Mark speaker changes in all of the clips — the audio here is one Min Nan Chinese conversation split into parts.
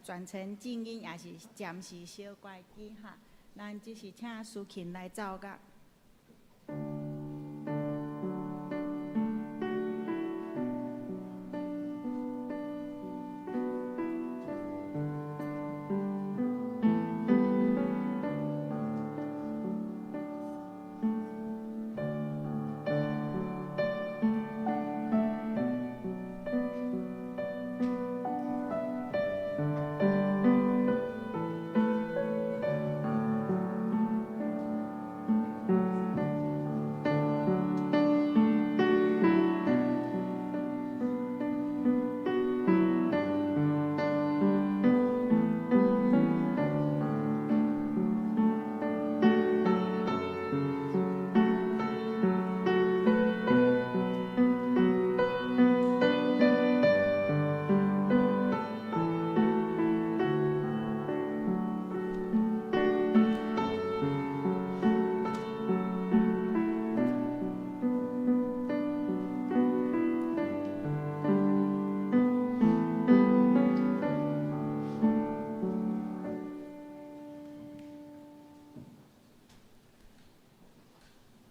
Speaker 1: 全程靜音，也是暫時小關機哈。咱只是請司琴來奏樂。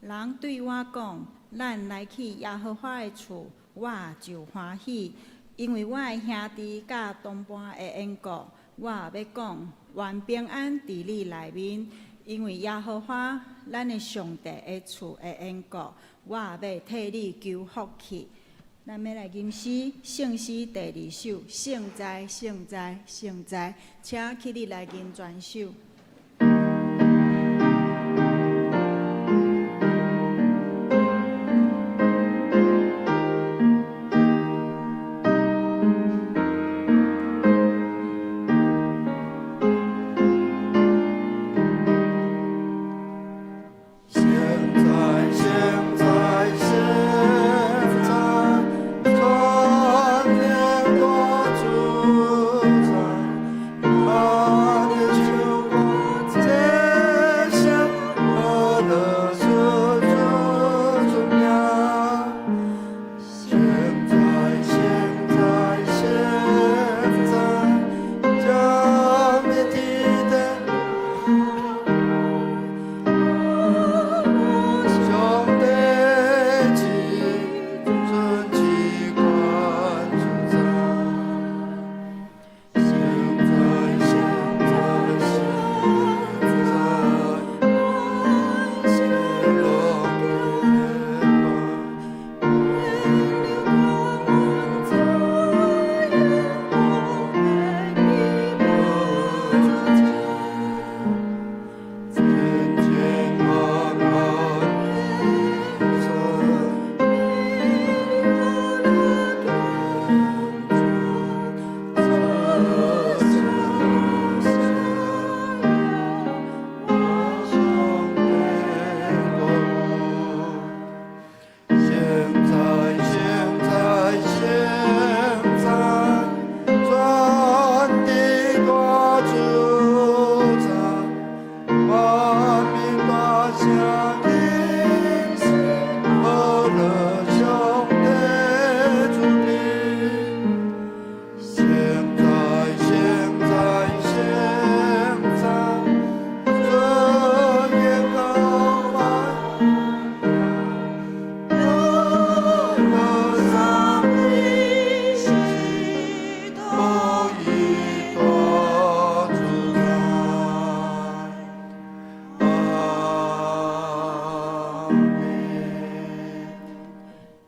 Speaker 1: 人對我講：咱來去耶和華的厝，我就歡喜，因為我的兄弟佮同伴的緣故，我欲講願平安佇你內面，因為耶和華咱的上帝的厝的緣故，我欲替你求福氣。咱欲來吟詩，聖詩第二首，聖哉，聖哉，聖哉，請起立來吟全首。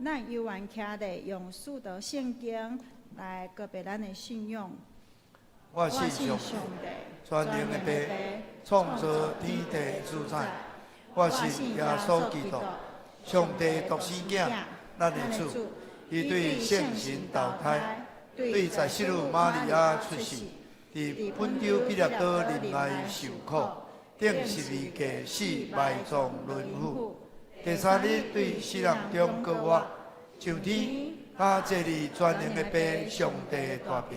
Speaker 1: 咱猶原徛咧，用使徒聖經來告白咱的信仰。
Speaker 2: 我信上帝，全能的父，創造天地主宰。我信耶穌基督，上帝獨生囝，咱的主。伊對聖神投胎，對十四母瑪利亞出世，佇本丟彼拉多忍耐受苦，釘十字架死埋葬淪腐。第三日對死人中復活，上天，他坐佇全能的父上帝大爿，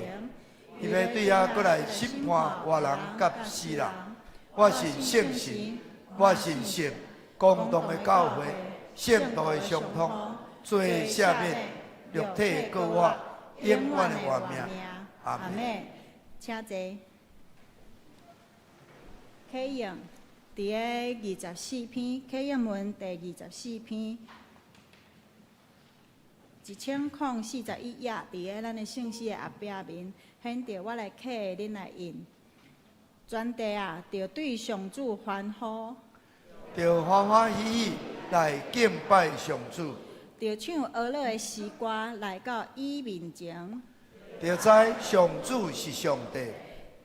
Speaker 2: 伊欲對遐閣來審判活人佮死人。我信聖神，我信聖公同的教會，聖徒的相通，罪赦免，肉體復活，永遠的活命。阿門。
Speaker 1: 請坐。啟應佇个二十四篇，啟應文第二十四篇，1041頁，佇个咱的聖詩的後壁面，現著我來啟，恁來印。全地啊，著對上主歡呼，
Speaker 2: 著歡歡喜喜來敬拜上主，
Speaker 1: 著唱呵樂的詩歌來到伊面前。
Speaker 2: 著知上主是上帝，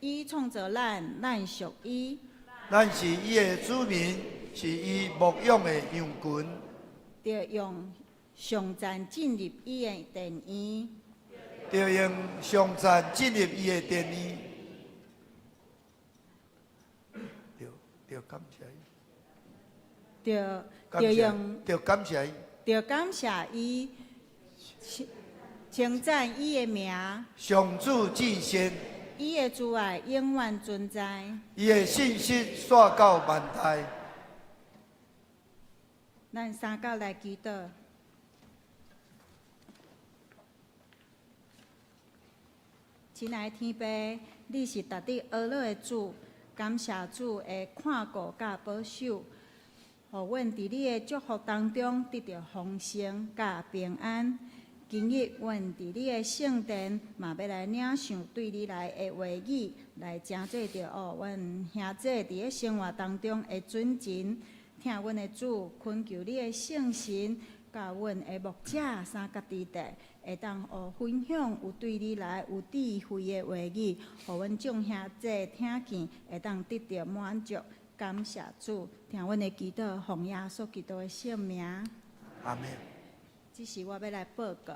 Speaker 1: 伊創造咱，咱屬伊。
Speaker 2: 咱是伊的子民，是伊牧養的羊群。
Speaker 1: 著用頌讚進入伊的殿院。
Speaker 2: 著用頌讚進入伊的殿院。著感謝伊。
Speaker 1: 著用
Speaker 2: 著感謝伊。
Speaker 1: 著感謝伊，稱讚伊的名。
Speaker 2: 上主至善。
Speaker 1: 伊的慈愛永遠存在。
Speaker 2: 伊的信實紲到萬代。
Speaker 1: 咱三甲來祈禱。親愛的天父，你是值得呵樂的主，感謝主的看顧佮保守，予阮佇你的祝福當中得著豐盛佮平安。今日阮佇你的聖殿，嘛欲來領受對你來的話語，來成做著哦，阮兄弟佇咧生活當中的準繩。聽阮的主，懇求你的聖神，佮阮的牧者三角弟弟，會當哦分享有對你來有智慧的話語，予阮眾兄弟聽見，會當得著滿足。感謝主，聽阮的祈禱，奉耶穌基督的聖名。
Speaker 2: 阿們。
Speaker 1: 這是我欲來報告。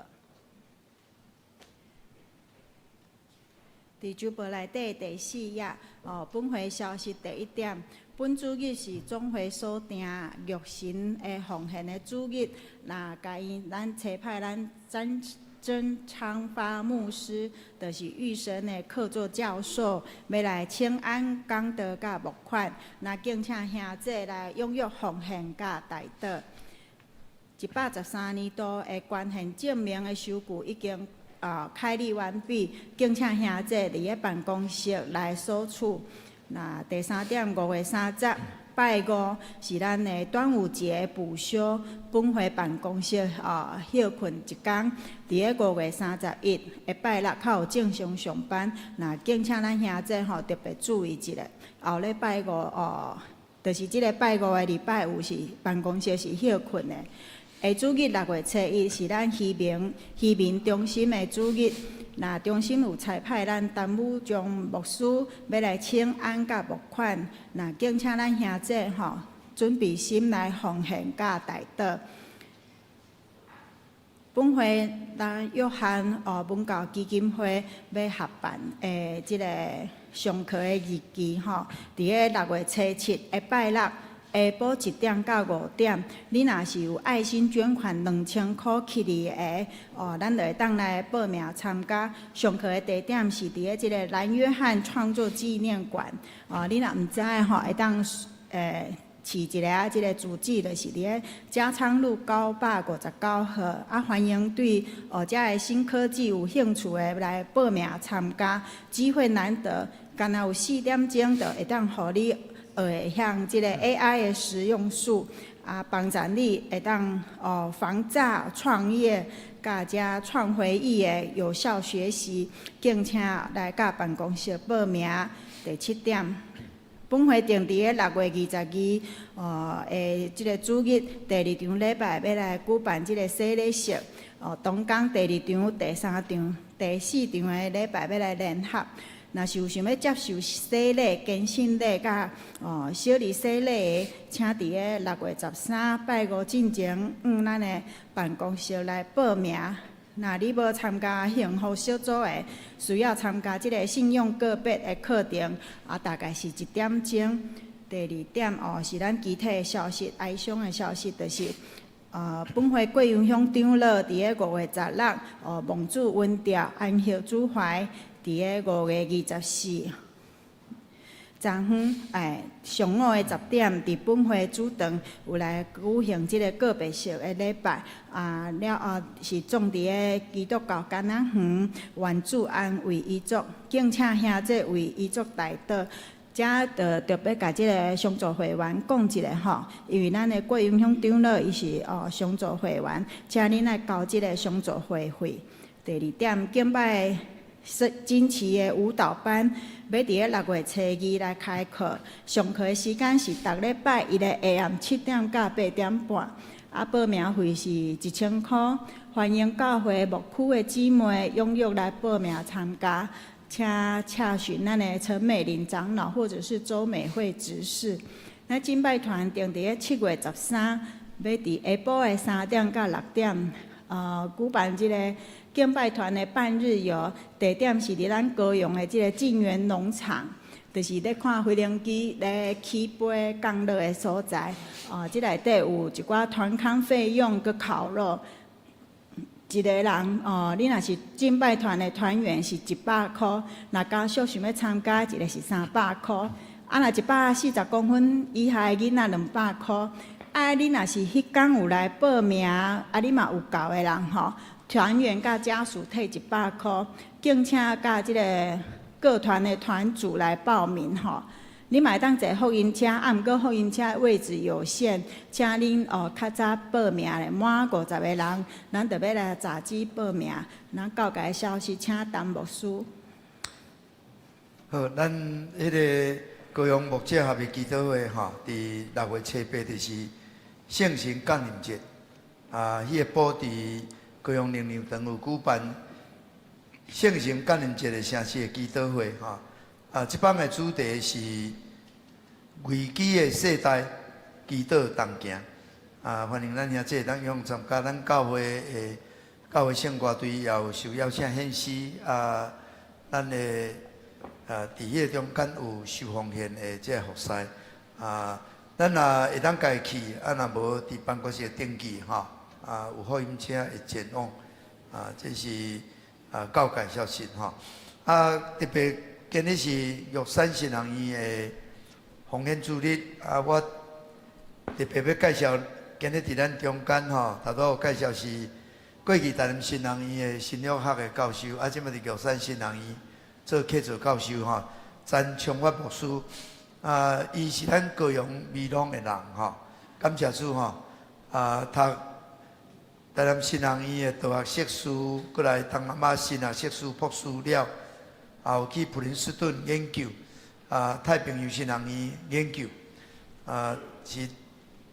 Speaker 1: 佇周報內底第四頁，哦，本會消息第一點，本主日是總會所訂玉神的奉獻的主日，若共伊咱差派咱曾曾昌發牧師，就是玉神的客座教授，欲來請安講道佮募款，若敬請兄弟來踴躍奉獻佮代禱。113年度的捐獻證明的收據已經開立完畢，敬請兄弟佇咧辦公室來索取。那第三點，5月30拜五是咱的端午節補休，本會辦公室歇睏一工。佇咧5月31下拜六較有正常上班。那敬請咱兄弟吼特別注意一下，後禮拜五哦，就是這个拜五的禮拜五是辦公室是歇睏的。下主日6月初一是咱漁民中心的主日，那中心有差派咱陳武章牧師欲來請安佮募款，那敬請咱兄弟吼準備心來奉獻佮代禱。本會咱約翰哦文教基金會欲合辦的這个上課的日期吼，佇咧6月初七下拜六。下晡1點到5點，你若是有愛心捐款2000箍起字的，哦，咱就會當來報名參加。上課的地點是佇咧這个藍約翰創作紀念館。哦，你若毋知的吼，會當試一下這个住址，就是佇咧加昌路959號。啊，歡迎對哦遮个新科技有興趣的來報名參加，機會難得，敢若有4點鐘就會當予你學會曉這个 AI 的使用術，啊，幫助你會當哦防詐創業，佮遮創回憶的有效學習，敬請來佮辦公室報名。第七點，本會定佇咧6月22哦的這个主日第二場禮拜欲來舉辦這个洗禮式，哦，同工第二場、第三場、第四場的禮拜欲來聯合。若是有想欲接受洗禮、堅信禮佮哦小兒洗禮的，請佇咧6月13拜五進前，往咱的辦公室來報名。若你無參加幸福小組的，需要參加這个信用個別的課程，啊，大概是1點鐘。第二點哦，是咱其他的消息，哀傷的消息，就是本會貴陽鄉長老佇咧5月16，哦，望主恩召安息主懷。佇咧5月24，昨昏哎，上午的10點，佇本會主堂有來舉行這个告別式的禮拜。啊，了後是葬佇个基督教甘南園，願主安慰遺族，敬請兄姐為遺族代禱。遮就特別共這个上座會員講一下吼，因為咱的郭永雄長老伊是哦上座會員，請恁來交這个上座會費。第二點，敬拜錦旗的舞蹈班，欲佇咧6月初2來開課，上課的時間是逐禮拜一的下暗7點到8點半。啊，報名費是1000箍，歡迎教會牧區的姊妹踴躍來報名參加，請洽詢咱的陳美玲長老或者是周美惠執事。咱敬拜團定佇咧7月13，欲佇下晡的3點到6點，舉辦這个敬拜團的半日遊，地點是佇咱高雄的這个晉源農場，就是咧看飛行機咧起飛降落的所在。哦，這內底有一寡團康費用佮烤肉，一个人哦，你若是敬拜團的團員是100箍，若家屬想欲參加，一个是300箍。啊，若140公分以下的囡仔200箍。啊，你若是彼工有來報名，啊，你嘛有夠的人吼，團員佮家屬退100箍，敬請佮這个各團的團主來報名吼。你嘛會當坐福音車，啊，毋過福音車位置有限，請恁哦較早報名咧，滿50個人，咱就欲來閘機報名。咱教界消息，請陳牧師。
Speaker 2: 好，咱彼个高雄牧者合一祈禱會吼，佇6月初8就是聖神降臨節，啊，彼个晡佇高雄靈糧堂有舉辦聖神降臨節的城市的祈禱會吼。啊，這擺的主題是危機的世代，祈禱同行。啊，歡迎咱兄弟當用參加咱教會的教會聖歌隊，也有受邀請獻詩啊，咱的啊，佇彼個中間有受奉獻的這個服侍啊，咱若會當家己去，啊，若無佇辦公室登記吼，啊，有福音車會前往，啊，這是啊教界消息吼，啊，特別今日是玉山神學院的奉獻主日，啊，我特別欲介紹，今日佇咱中間吼，頭拄有介紹是過去台南神學院的神學學的教授，啊，這擺佇玉山神學院做客座教授吼，詹長發牧師，啊，伊是咱高雄美濃的人吼，感謝主吼，啊，讀台南神學院的道學碩士，閣來東南亞神學碩士、博士了，也有去普林斯頓研究，啊，太平洋神學院研究，啊，是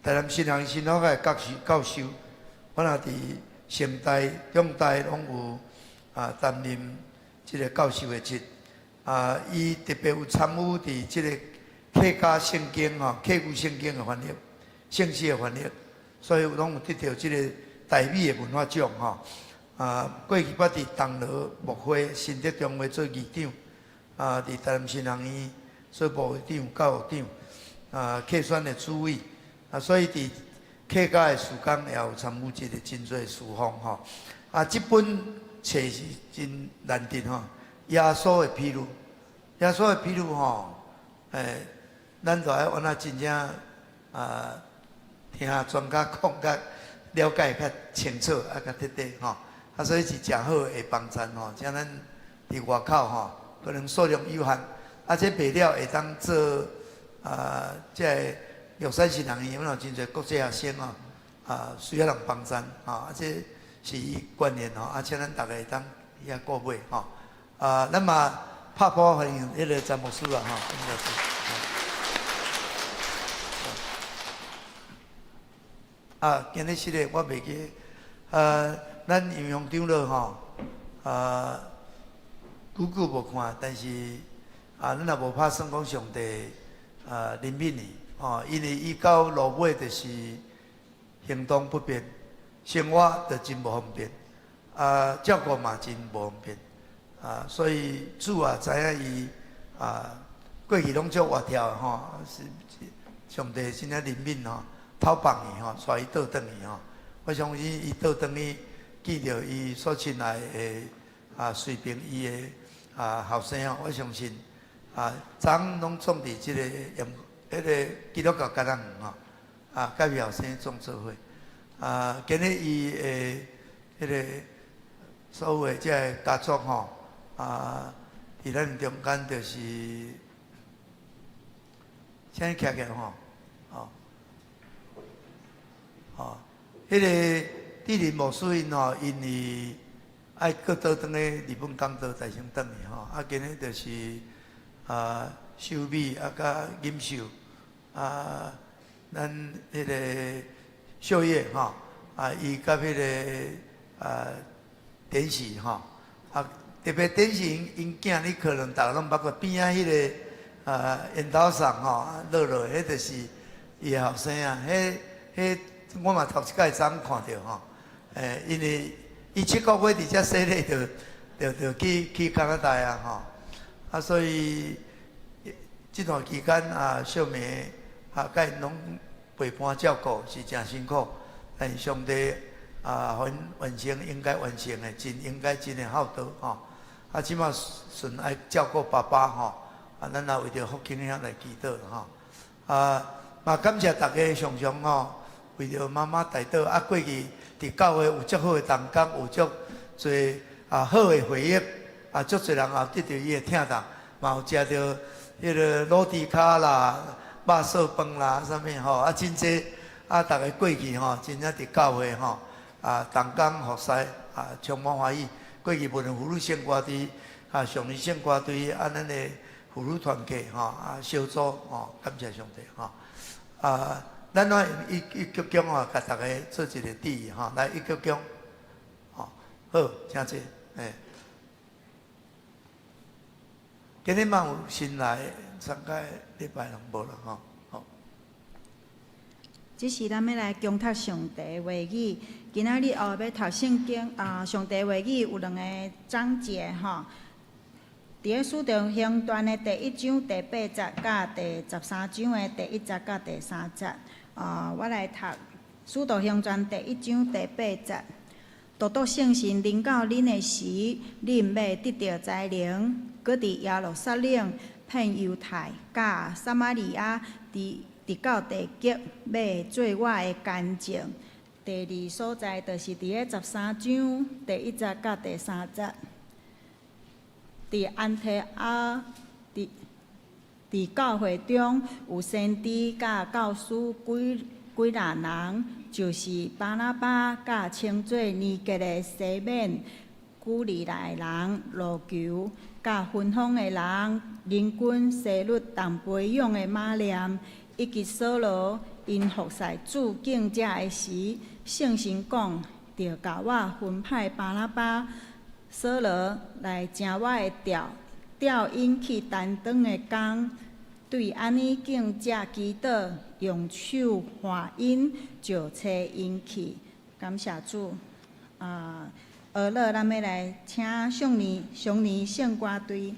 Speaker 2: 台南神學院神學的教授教授，我若佇成大、中大攏有啊擔任這个教授的職，啊，伊特別有參與佇這个客家聖經吼、客語聖經的翻譯、聖詩的翻譯，所以攏有得著這个台美的文化獎吼。啊，過去捌佇銅鑼牧會新德中會做議長，啊，佇台南神學院做部長、教育長，啊，客選的主委，啊，所以佇客家的事工也有參與這个真濟事奉吼。啊，這本冊是真難得吼，耶穌的比喻，耶穌的比喻吼，欸，咱就愛按怎真正啊，聽專家講較了解較清楚啊，較徹底吼。啊，所以是誠好的幫贊吼，像咱佇外口吼，可能數量有限，啊，這賣了會當做啊，這个玉山神學院有真濟國際學生吼，啊，需要人幫贊吼，啊，這是伊觀念吼，啊，請咱逐家會當去遐購買吼。啊，咱嘛拍鼓歡迎彼个詹牧師啊，吼，詹牧師。啊，今日是咧，我袂記，啊，咱楊勇長老吼，啊，久久無看，但是啊，咱也無拍算講上帝啊憐憫伊，吼，因為伊到落尾就是行動不便，生活就真無方便，啊，照顧嘛真無方便，啊，所以主也知影伊啊，過去攏足活跳的吼，是上帝真正憐憫吼，透放伊吼，帶伊倒轉去吼。我相信伊倒轉去見著伊所親愛的啊，隨平伊的啊後生吼，我相信啊，昨昏攏總佇這個鹽，彼个基督教橄欖園吼，啊，佮伊後生創做伙，啊，今日伊的彼个所有的這个家族吼，啊，佇咱中間就是，請你徛起來吼，吼，吼，彼个智仁牧師𪜶吼，𪜶是愛閣倒轉去日本港島台生轉去吼，啊，今日就是啊，秀美啊，佮錦秀啊，咱彼个秀葉吼，啊，伊佮彼个啊典喜吼，啊，特別典喜𪜶囝，你可能逐家攏捌過邊仔彼个啊緣投送吼，樂樂，彼就是伊的後生啊，彼彼我嘛頭一擺昨昏看著吼，欸，因為伊7個月佇遮洗禮就就就去去加拿大啊吼，啊所以這段期間啊，小妹啊，佮𪜶攏陪伴照顧是誠辛苦，但是上帝啊，予𪜶完成應該完成的，真應該真的孝道吼。啊，這馬順愛照顧爸爸吼，啊，咱也為著福慶兄來祈禱吼。啊，嘛感謝大家常常吼，為著媽媽代禱啊，過去佇教會有足好的同工，有足濟啊好的回憶，啊，足濟人也得著伊的疼痛，嘛有食著彼个滷豬跤啦、肉燥飯啦，啥物吼，啊，真濟啊，逐个過去吼，真正佇教會吼，啊，同工服侍啊，充滿歡喜。過去無論婦女聖歌隊啊、少年聖歌隊啊，咱的婦女團契吼啊，小組吼，感謝上帝吼。啊，咱來用一一鞠躬吼，共大家做一個致意吼，來一鞠躬，吼，好，請坐，欸。今日嘛有新來參加禮拜人無啦吼，好。
Speaker 1: 這是咱欲來恭讀上帝話語。今仔日哦，欲讀聖經啊，上帝話語有兩個章節吼。佇个使徒行傳的第一章第八節，佮第13章的第一節佮第三節。啊，我來讀使徒行傳第一章第八節。獨獨聖神臨到恁的時，恁欲得著才能，閣佇耶路撒冷、遍猶太、佮撒瑪利亞，直直到地極，欲做我的見證。第二所在就是佇个13章第一節佮第三節。佇安提阿，佇佇教會中有先知佮教師幾幾若人，就是巴拿巴佮稱做尼格的西緬、古利奈人路求，佮芬芳的人人均西律同培養的馬念，以及掃羅，𪜶服侍主敬者的時，聖神講，著共我分派巴拿巴、掃羅來成我的調，調𪜶去擔當的工。對按呢敬者祈禱，用手按𪜶，就差𪜶去。感謝主。啊，學樂，咱欲來請少年少年聖歌隊。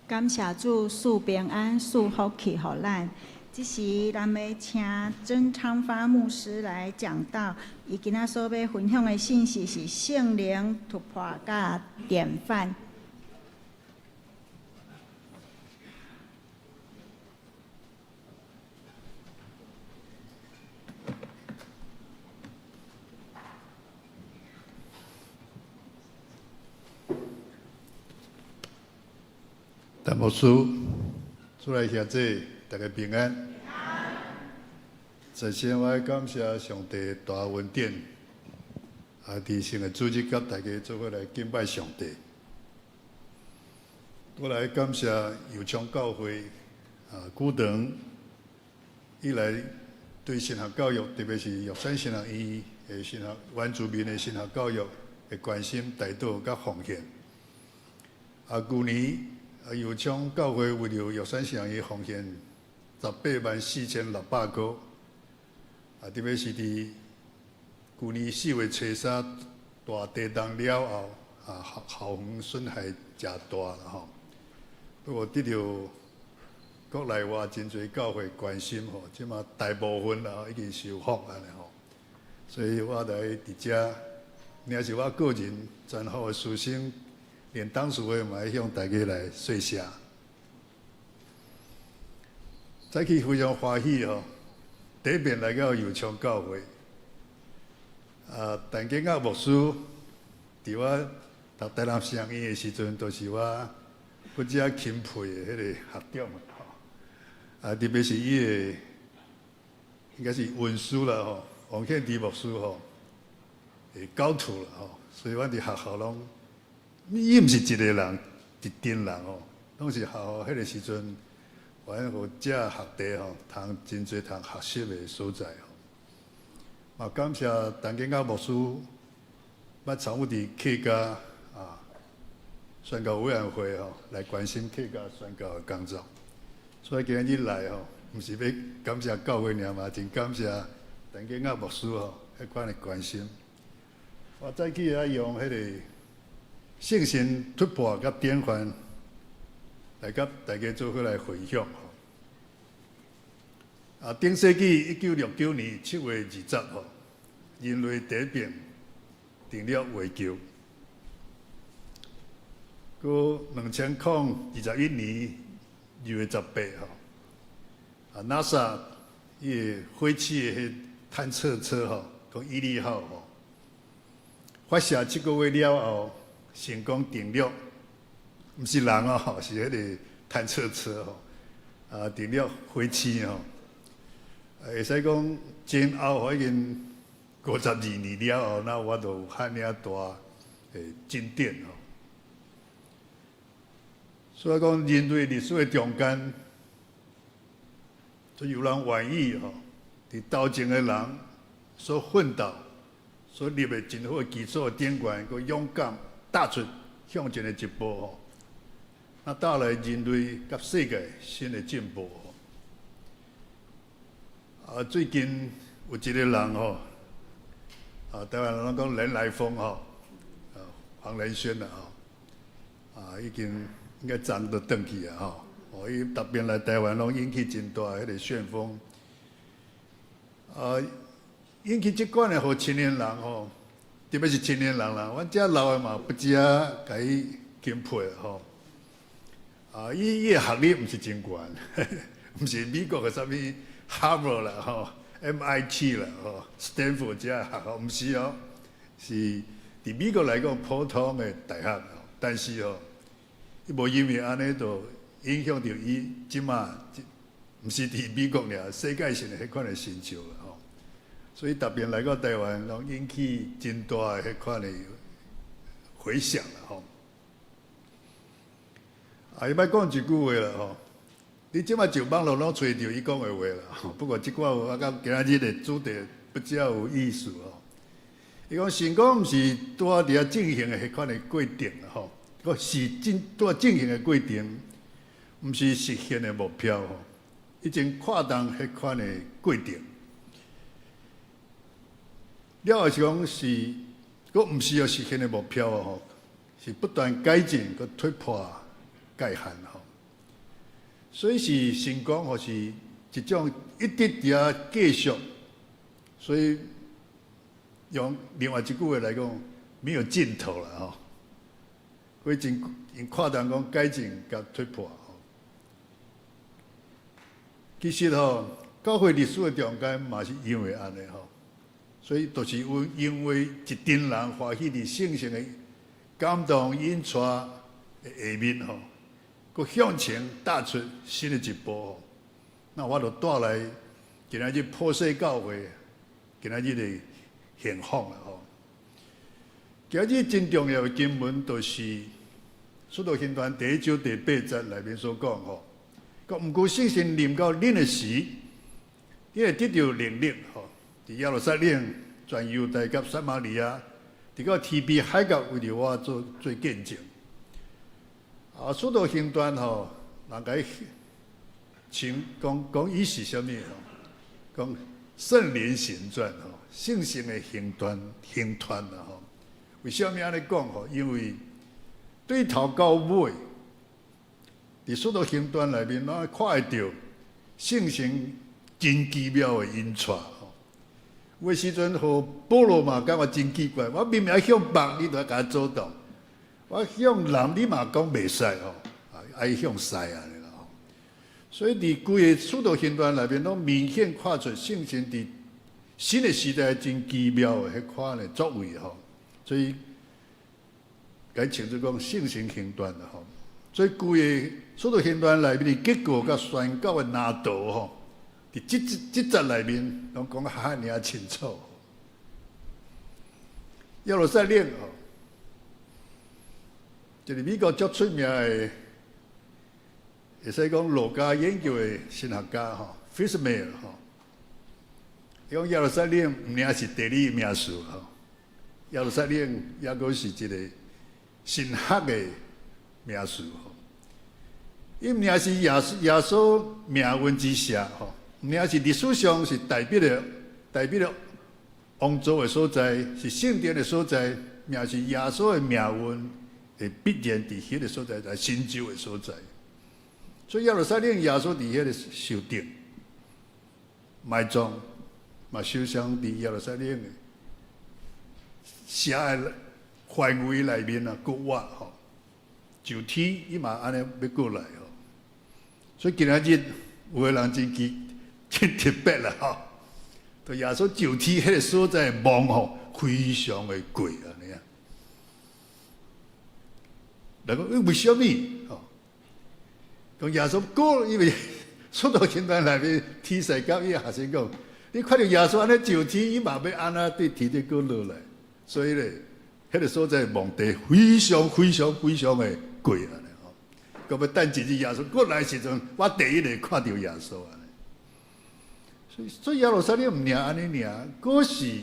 Speaker 1: 感謝主賜平安、賜福氣予咱。這時，咱欲請曾昌發牧師來講道。伊今仔所欲分享的信息是聖靈突破佮典範。
Speaker 3: 陳牧師，主內兄弟，大家平安。首先，我愛感謝上帝大恩典，啊，佇聖的主日佮大家做伙來敬拜上帝。閣來感謝右昌教會啊，古長以來對神學教育，特別是玉山神學院的神學原住民的神學教育的關心、帶導佮奉獻。啊，舊年啊，右昌教會為著玉山神學院奉獻184,600箍。啊，特別是佇舊年4月初三大地動了後，啊，校校園損害誠大啦吼。不過得著國內外真濟教會關心吼，這馬大部分啦已經修復按呢吼。所以我來佇遮，也是我個人全校的師生，連董事會嘛愛向大家來說謝。早起非常歡喜吼，第一遍來到右昌教會，啊，陳建岳牧師，佇我讀台南神學院的時陣，都是我不只欽佩的彼个學長吼。啊，特別是伊的，應該是恩師啦吼，王憲迪牧師吼，會教徒啦吼，所以阮佇學校攏，伊毋是一個人，一陣人吼，攏是學校彼个時陣，阮予遮學弟吼，通真濟通學習的所在吼。嘛，感謝陳建岳牧師，捌參與佇客家啊宣教委員會吼，來關心客家宣教的工作。所以今日來吼，毋是欲感謝教會爾嘛，真感謝陳建岳牧師吼，彼款的關心。我早起愛用彼個信心突破佮典範來佮大家做伙來分享吼。啊，頂世紀1969年7月20號，人類第一遍登陸月球。閣2021年2月18號，啊，NASA 伊个火星的彼探測車吼，講毅力號吼，發射7個月了後，成功登陸，毋是人哦，是彼个探測車吼，啊，登陸火星吼，會使講前後已經52年了後，那我都有遐爾大的進展吼。所以講，人類歷史的中間，就有人願意吼，佇頭前的人所奮鬥、所立的真好的基礎頂懸，閣勇敢踏出向前的一步吼，那帶來人類佮世界新的進步吼。啊，最近有一個人吼，啊，台灣人攏講人來瘋吼，啊，黃仁勳啦吼，啊。已經應該昨就轉去啊吼。哦，伊逐遍來台灣攏引起真大彼个旋風。啊，引起這款的予青年人吼，特別是青年人啦，阮遮老的嘛不止啊，共伊欽佩吼。啊，伊的學歷毋是真懸，毋是美國的啥物哈佛啦吼、MIT 啦吼、Stanford 這學校，毋是哦，是佇美國來講普通的大學，但是哦，伊無因為按呢就影響著伊這馬，毋是佇美國爾，世界性的彼款的成就啦吼。所以特別來到台灣，攏引起真大的彼款的迴響啦吼。啊，伊欲講一句話啦吼，你這馬上網路攏揣著伊講的話啦。不過這寡話我佮今仔日的主題不遮有意思吼。伊講成功毋是拄仔佇遐進行的彼款的過程啦吼，閣是進拄仔進行的過程，毋是實現的目標吼，已經跨動彼款的過程。了後是講是，閣毋是要實現的目標吼，是不斷改進閣突破界限吼。所以是成功，或是一種一直佇遐繼續。所以用另外一句話來講，沒有盡頭啦吼。所以真用跨動講改進佮突破吼。其實吼，教會歷史的中間嘛是因為按呢吼。所以，就是因為一群人歡喜佇聖神的感動引帶的下面吼，閣向前踏出新的一步吼。那我就帶來今仔日普世教會今仔日的現況啦吼。今日真重要的經文，就是《使徒行傳》第一章第八節內面所講吼，講毋過聖神臨到恁的時，你會得著能力吼。佇耶路撒冷、全猶太佮撒瑪利亞，直到天邊海角，為著我做做見證。啊，使徒行傳吼，人共伊稱講講伊是啥物吼？講聖靈行傳吼，聖神的行傳行傳啦吼。為啥物按呢講吼？因為對頭到尾，佇使徒行傳內面，攏看會著聖神真奇妙的引帶。有的時陣，予保羅嘛感覺真奇怪。我明明愛向北，你都愛共我阻擋；我向南，你嘛講袂使吼，愛向西按呢啦吼。所以佇規个使徒行傳內面，攏明顯看出聖神佇新的時代真奇妙的彼款的作為吼。所以，共伊稱做講聖神行傳啦吼。所以規个使徒行傳內面的結構佮宣教的藍圖吼，佇這這這節內面，攏講得遐爾仔清楚。耶路撒冷吼，一個美國足出名的，會使講路加研究的神學家吼，Fitzmyer 吼，伊講耶路撒冷毋爾是地理名詞吼，耶路撒冷抑閣是一個神學的名詞吼。伊毋爾是耶穌命運之城吼。毋爾是歷史上是代表了王座的所在，是聖殿的所在，也是耶穌的命運會必然佇彼个所在來成就的所在。所以耶路撒冷耶穌佇彼个受釘、埋葬，嘛受傷佇耶路撒冷的城的範圍內面啊，閣活吼，上天伊嘛按呢欲過來吼。所以今仔日有的人真奇，真特別啦吼，對耶穌上天彼个所在望吼，非常的貴按呢啊。人講為啥物？吼，講耶穌過，因為使徒行傳內面天使佮伊學生講，你看著耶穌按呢上天，伊嘛欲按怎對天頂閣落來，所以咧，彼個所在望地非常非常非常的貴按呢吼。閣欲等一日耶穌過來時陣，我第一个看著耶穌按呢。所以耶路撒冷毋爾按呢爾，閣是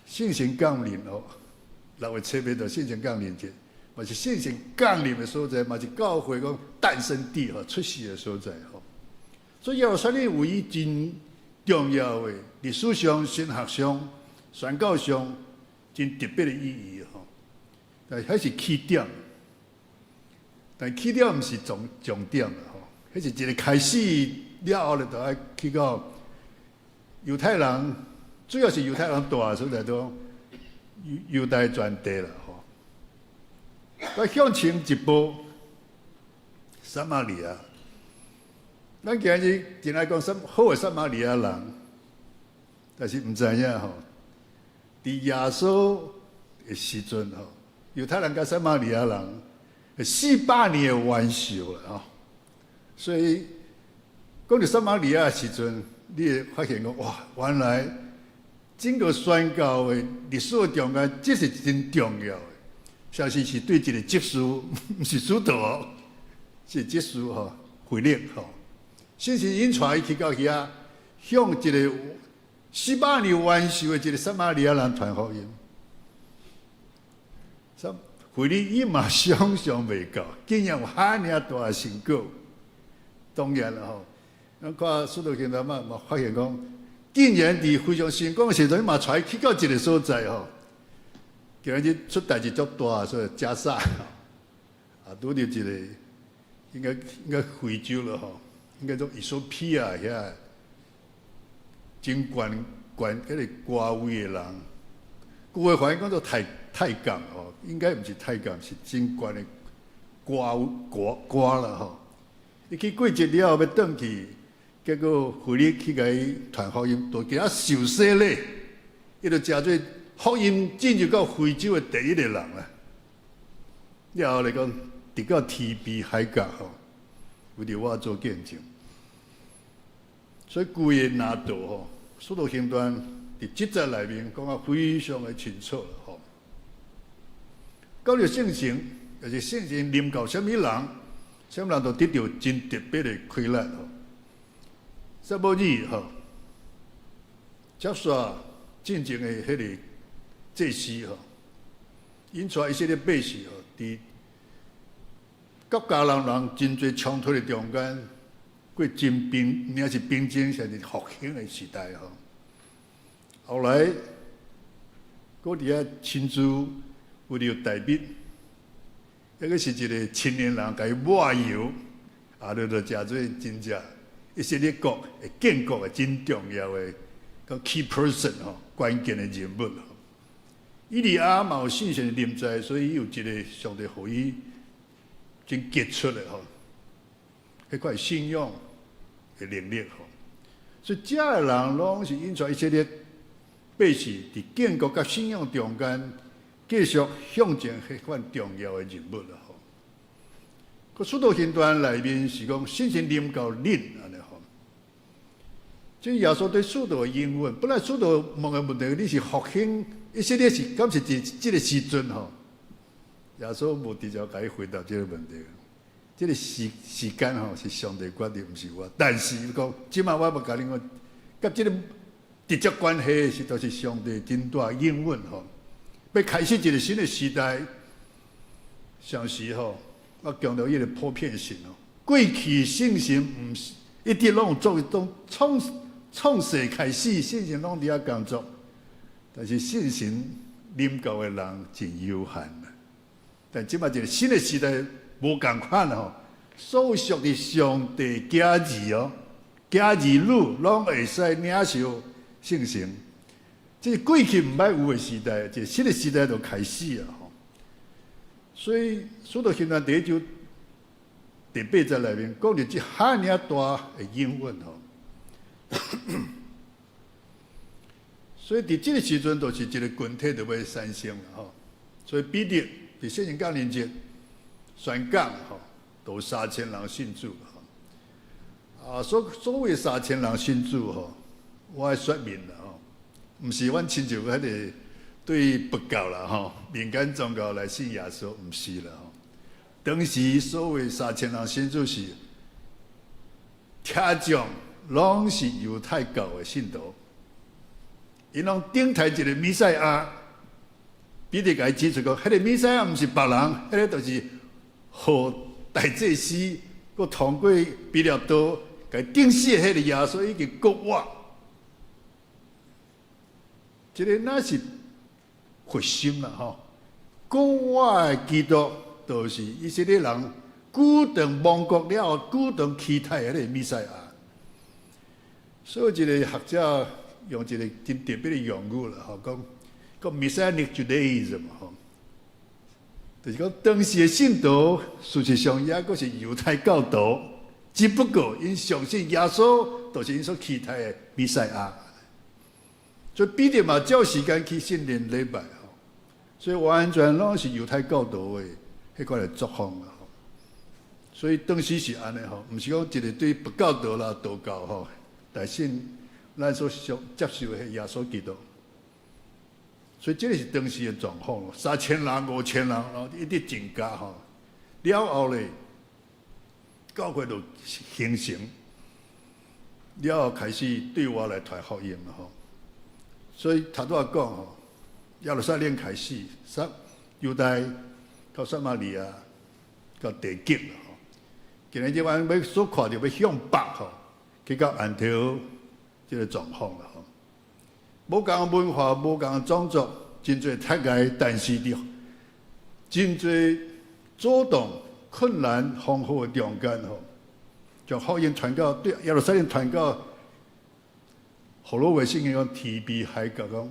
Speaker 3: 聖神降臨哦。6月7日就聖神降臨節，嘛是聖神降臨的所在，嘛是教會講誕生地吼，出世的所在吼。所以耶路撒冷有伊真重要的歷史上、神學上、宣教上真特別的意義吼。但彼是起點。但去了毋是重點啦吼，彼是一个開始了後咧，就愛去到猶太人，主要是猶太人蹛的所在都猶太全地啦吼。閣向前一步，撒瑪利亞，咱今日真愛講好的撒瑪利亞人，但是毋知影吼，佇耶穌的時陣吼，猶太人佮撒瑪利亞人400年的冤仇啦吼，所以講著撒瑪利亞的時陣，你會發現講哇，原來整個宣教的歷史的中間，這是真重要的。相信是對一個執事，毋是使徒，是執事吼，腓力吼，聖神引帶伊去到遐，向一個400年冤仇的一個撒瑪利亞人傳福音。腓力伊嘛想象袂到，竟然有遐爾大的成果。當然啦吼，咱看使徒行傳嘛，嘛發現講，竟然佇非常成功的時陣，伊嘛帶伊去到一個所在吼。今日出代誌足大，所以加沙，啊，拄著一個應該非洲了吼，應該做伊索比亞遐真懸懸彼个官位的人，舊的翻譯講做太監吼，應該毋是太監，是真懸的官官官啦吼。伊去過節了後欲轉去，結果腓力去共伊傳福音，就共受洗禮，伊就成做福音進入到非洲的第一個人啦。了後來講，直到天邊海角吼，為著我做見證。所以規个拿道吼，使徒行傳佇這節內面講甲非常的清楚啦吼。講著聖神，就是聖神臨到啥物人，啥物人都得著真特別的氣力吼。撒母耳吼，接續進前的彼个祭司吼，𪜶帶以色列百姓吼，佇佮迦南人真濟衝突的中間，過真平，爾是平靜，甚至復興的時代吼。後來，閣佇遐親自為著大衛，抑閣是一個青年人，共伊抹油，啊，就成做真正以色列國的建國的真重要的個 key person 吼，關鍵的人物吼。以利亞嘛有聖神臨在，所以伊有一個上帝予伊真傑出的吼，彼塊信仰的能力吼。所以遮的人攏是引帶以色列百姓佇建國佮信仰中間繼續向前彼款重要的人物啦吼。閣使徒行傳內面是講聖神臨到恁按呢吼。這耶穌對使徒的應允，本來使徒問的問題，你是復興以色列是敢是佇這個時陣吼？耶穌無直接共伊回答這個問題。這個時間吼是上帝決定，毋是我。但是伊講，這馬我欲共恁講，佮這個直接關係實在是上帝真大應允吼。欲開始一個新的時代，上時吼，我強調伊個普遍性哦。過去聖神毋是一直攏有做，從創世開始，聖神攏佇遐工作，但是聖神臨到的人真有限啦。但這馬一個新的時代無仝款吼，所有屬於上帝囝兒哦，囝兒女攏會使領受聖神。這是過去毋捌有的時代，這個新的時代就開始啊！吼，所以使徒行傳第一章第八節內面講著這遐爾大的應允吼。所以佇這個時陣，就是一個群體就欲產生啦吼。所以彼得佇聖靈降臨節宣講吼，都三千人信主吼。啊，所謂三千人信主吼，我愛說明啦吼，毋是阮親像彼个對佛教啦吼，民間宗教來信耶穌，毋是啦吼。當時所謂三千人信主是聽眾，攏是猶太教的信徒，𪜶攏等待一個彌賽亞。彼得共伊指出講，彼個彌賽亞毋是別人，彼個就是予大祭司，閣通過彼拉多，共伊釘死的彼個耶穌已經復活。這个若是核心啦吼，復活的基督，就是以色列人舉動亡國了後，舉動期待彼个彌賽亞。所以一个學者用一個真特別的用語啦，吼，講講 Messianic Judaism 吼，就是講當時的信徒事實上猶閣是猶太教徒，只不過𪜶相信耶穌就是𪜶所期待的彌賽亞。所以彼得嘛照時間去聖殿禮拜吼，所以完全攏是猶太教徒的彼款的作風啦。所以當時是按呢吼，毋是講一個對佛教徒啦、道教吼，來信咱所相接受的耶穌基督。所以這個是當時的狀況，3000人、5000人，然後一直增加吼。了後咧，教會就形成，了後開始對外來傳福音吼。所以頭拄仔講吼，耶路撒冷開始，撒猶大到撒瑪利亞到地極啦吼。今日這阮欲所看著欲向北吼，去到安提阿這個狀況啦吼。無仝文化，無仝種族，真濟窒礙，但是佇真濟阻擋、困難、風雨的中間吼，將福音傳到對耶路撒冷傳到，和合本聖經講天邊海角講，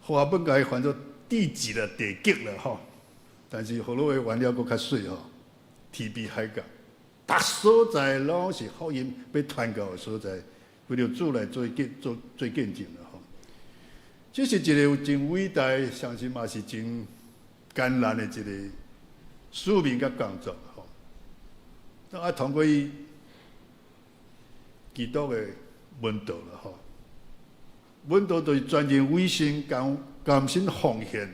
Speaker 3: 和合本共伊翻做地極啦、地極啦吼。但是和合本原了閣較媠吼，天邊海角，逐所在攏是福音欲傳到的所在，為著主來做見證啦吼。這是一個真偉大，相信嘛是真艱難的一個使命佮工作吼。當愛通過基督的門徒啦吼，門徒就是全人委身甘心奉獻，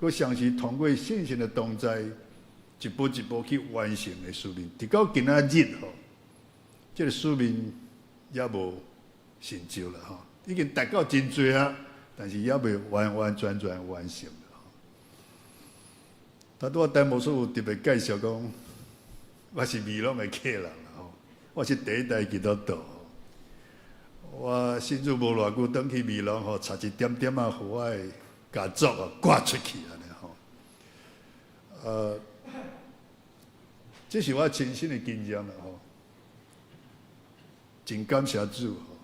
Speaker 3: 閣相信通過聖神的同在，一步一步去完成的使命。直到今仔日吼，這個使命猶無成就啦吼，已經達到真濟啊，但是猶未完完全全完成。頭拄仔陳牧師有特別介紹講，我是美濃的客人吼，我是第一代基督徒。我信主無偌久，轉去美濃吼，差一點點仔，予我的家族啊趕出去按呢吼。這是我親身的經驗啦吼，真感謝主吼，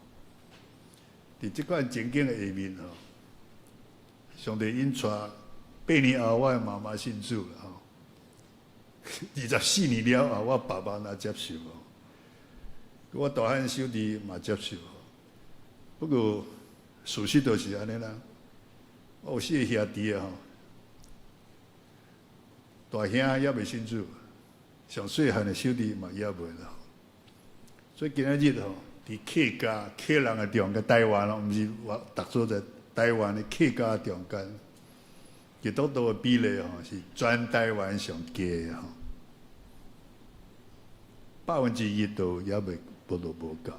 Speaker 3: 佇這款情景的下面吼，上帝引帶8年後，我的媽媽信主啦吼，24年了後，我爸爸若接受，我大漢小弟嘛接受。不過事實就是按呢啦，我有四個兄弟啊吼，大兄猶未信主，上細漢的小弟嘛猶未啦。所以今仔日吼，佇客家客人的中間，台灣咯，毋是我逐所在台灣的客家中間，基督徒的比例吼是全台灣上低的吼，1%都猶未無都無夠。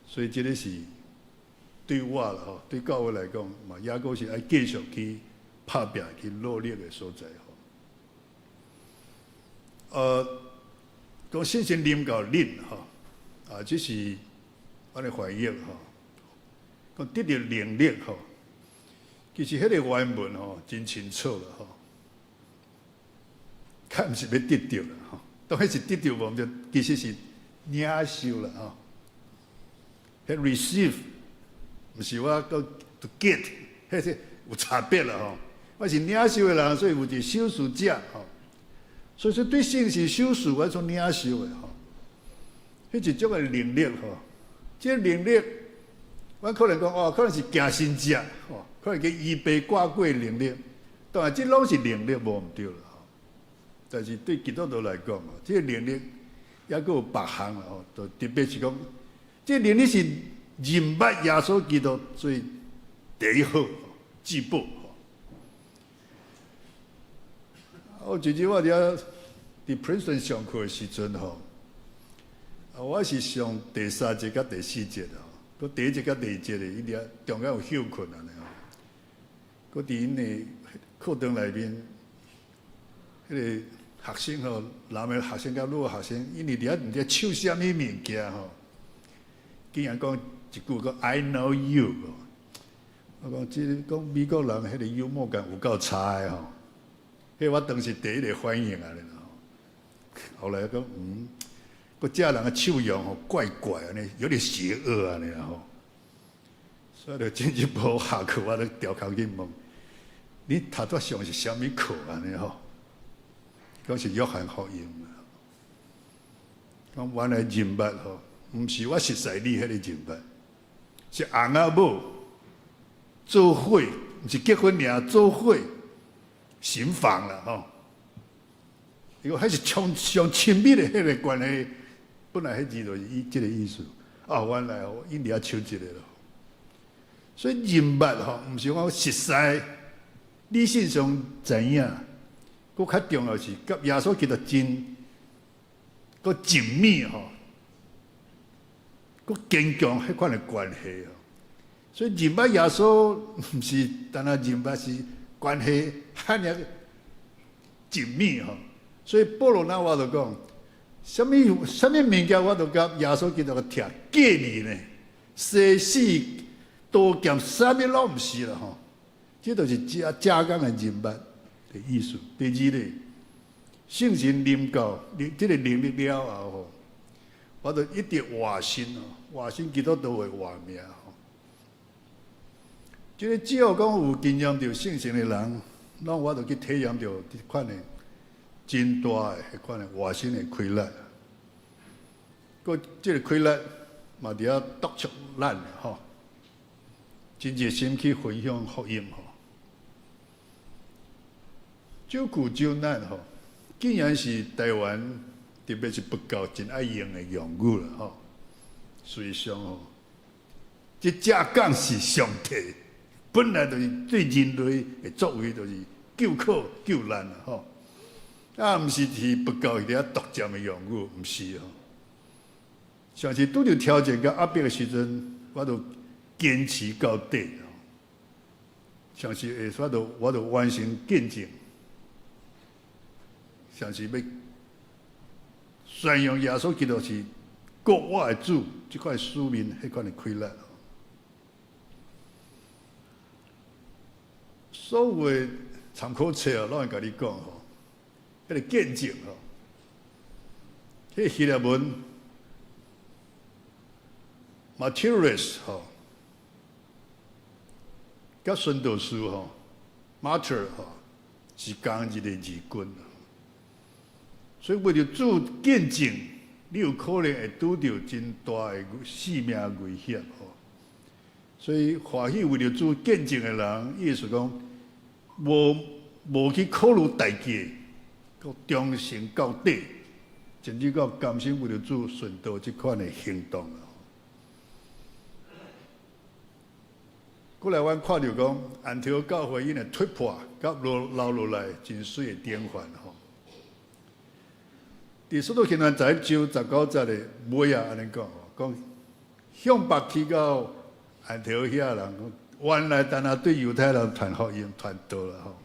Speaker 3: 所以這個是對我啦吼，對教會來講嘛，猶閣是愛繼續去拍拚、去努力的所在吼。講聖神臨到恁吼，啊，這是阮的翻譯吼。講得著能力吼，其實彼個原文吼真清楚啦吼，較毋是欲得著啦吼，當然是得著無毋對，其實是領受啦吼。彼 receive 毋是我講 to get，彼是有差別啦吼。我是領受的人，所以有一個修辭者吼。所以說對聖神修辭，我所領受的吼，彼一種的能力吼，這個能力，我可能講哦，可能是行神跡吼，可能去醫病趕鬼能力，當然這攏是能力無毋對啦吼。但是對基督徒來講，這個能力猶閣有別項啦吼，就特別是講，這個能力是認捌耶穌基督做第一好至寶。我一日我佇佇 Princeton 上課的時陣吼，啊，我是上第三節佮第四節吼，閣第一節佮第二節的，伊佇遐中間有歇睏按呢吼。閣佇𪜶的課堂內面，彼個學生吼，男的學生佮女的學生，𪜶佇遐毋知唱啥物物件吼，竟然講一句講 I know you，我講這個講美國人彼個幽默感有夠差的吼。彼我當時第一個反應按呢吼，後來講嗯，閣這人的手樣吼怪怪按呢，有點邪惡按呢吼。所以就進一步下課，我就調空去問，你頭拄上是啥物課按呢吼？講是約翰福音。講原來認捌吼，毋是我熟似你彼個認捌，是翁仔某做伙，毋是結婚爾，做伙行房啦吼。伊講彼是上上親密的彼個關係，本來彼字就是伊這個意思。哦，原來哦，𪜶佇遐笑這個咯。所以認捌吼，毋是講熟似，理性上知影，閣較重要是佮耶穌基督真閣緊密吼，閣堅強彼款的關係吼。所以認捌耶穌毋是單單認捌，是關係遐爾緊密吼。所以保羅那我就講，啥物啥物物件我都佮耶穌基督拆隔離呢？生死刀劍啥物攏毋是啦吼。這就是正正講的認捌的意思。第二咧，聖神臨到，這個能力了後吼，我就一直活新哦，活新基督徒的活命吼。這個只要講有經驗著聖神的人，攏我就去體驗著這款的真大的彼款的活新的氣力。閣這個氣力嘛佇遐督促咱吼，真熱心去分享福音吼。酒苦酒難吼，竟然是台灣特別是佛教真愛用的用語啦吼。事實上吼，這正講是上帝，本來就是對人類的作為，就是救苦救難啦吼。啊，毋是佇佛教佇遐獨佔的用語，毋是吼。上次拄著挑戰佮壓迫的時陣，我就堅持到底。上次會我就完成見證，上次欲宣揚耶穌基督是救我的主，這款使命，彼款的氣力。所有的參考冊啊，攏會共你講吼，彼個見證吼，彼個希臘文 martyrs 吼，佮殉道士吼，martyr 吼，是仝一個字根。所以為著做見證，你有可能會拄著真大的性命危險吼。所以歡喜為著做見證的人，意思講，無去考慮代價，閣忠誠到底，甚至到甘心為著主殉道這款的行動。過來，阮看著講，安提阿教會𪜶的突破，佮留落來真媠的典範吼。佇使徒行傳11章19節的尾仔按呢講，講向北去到安提阿遐人講，原來單單對猶太人傳福音傳道啦吼。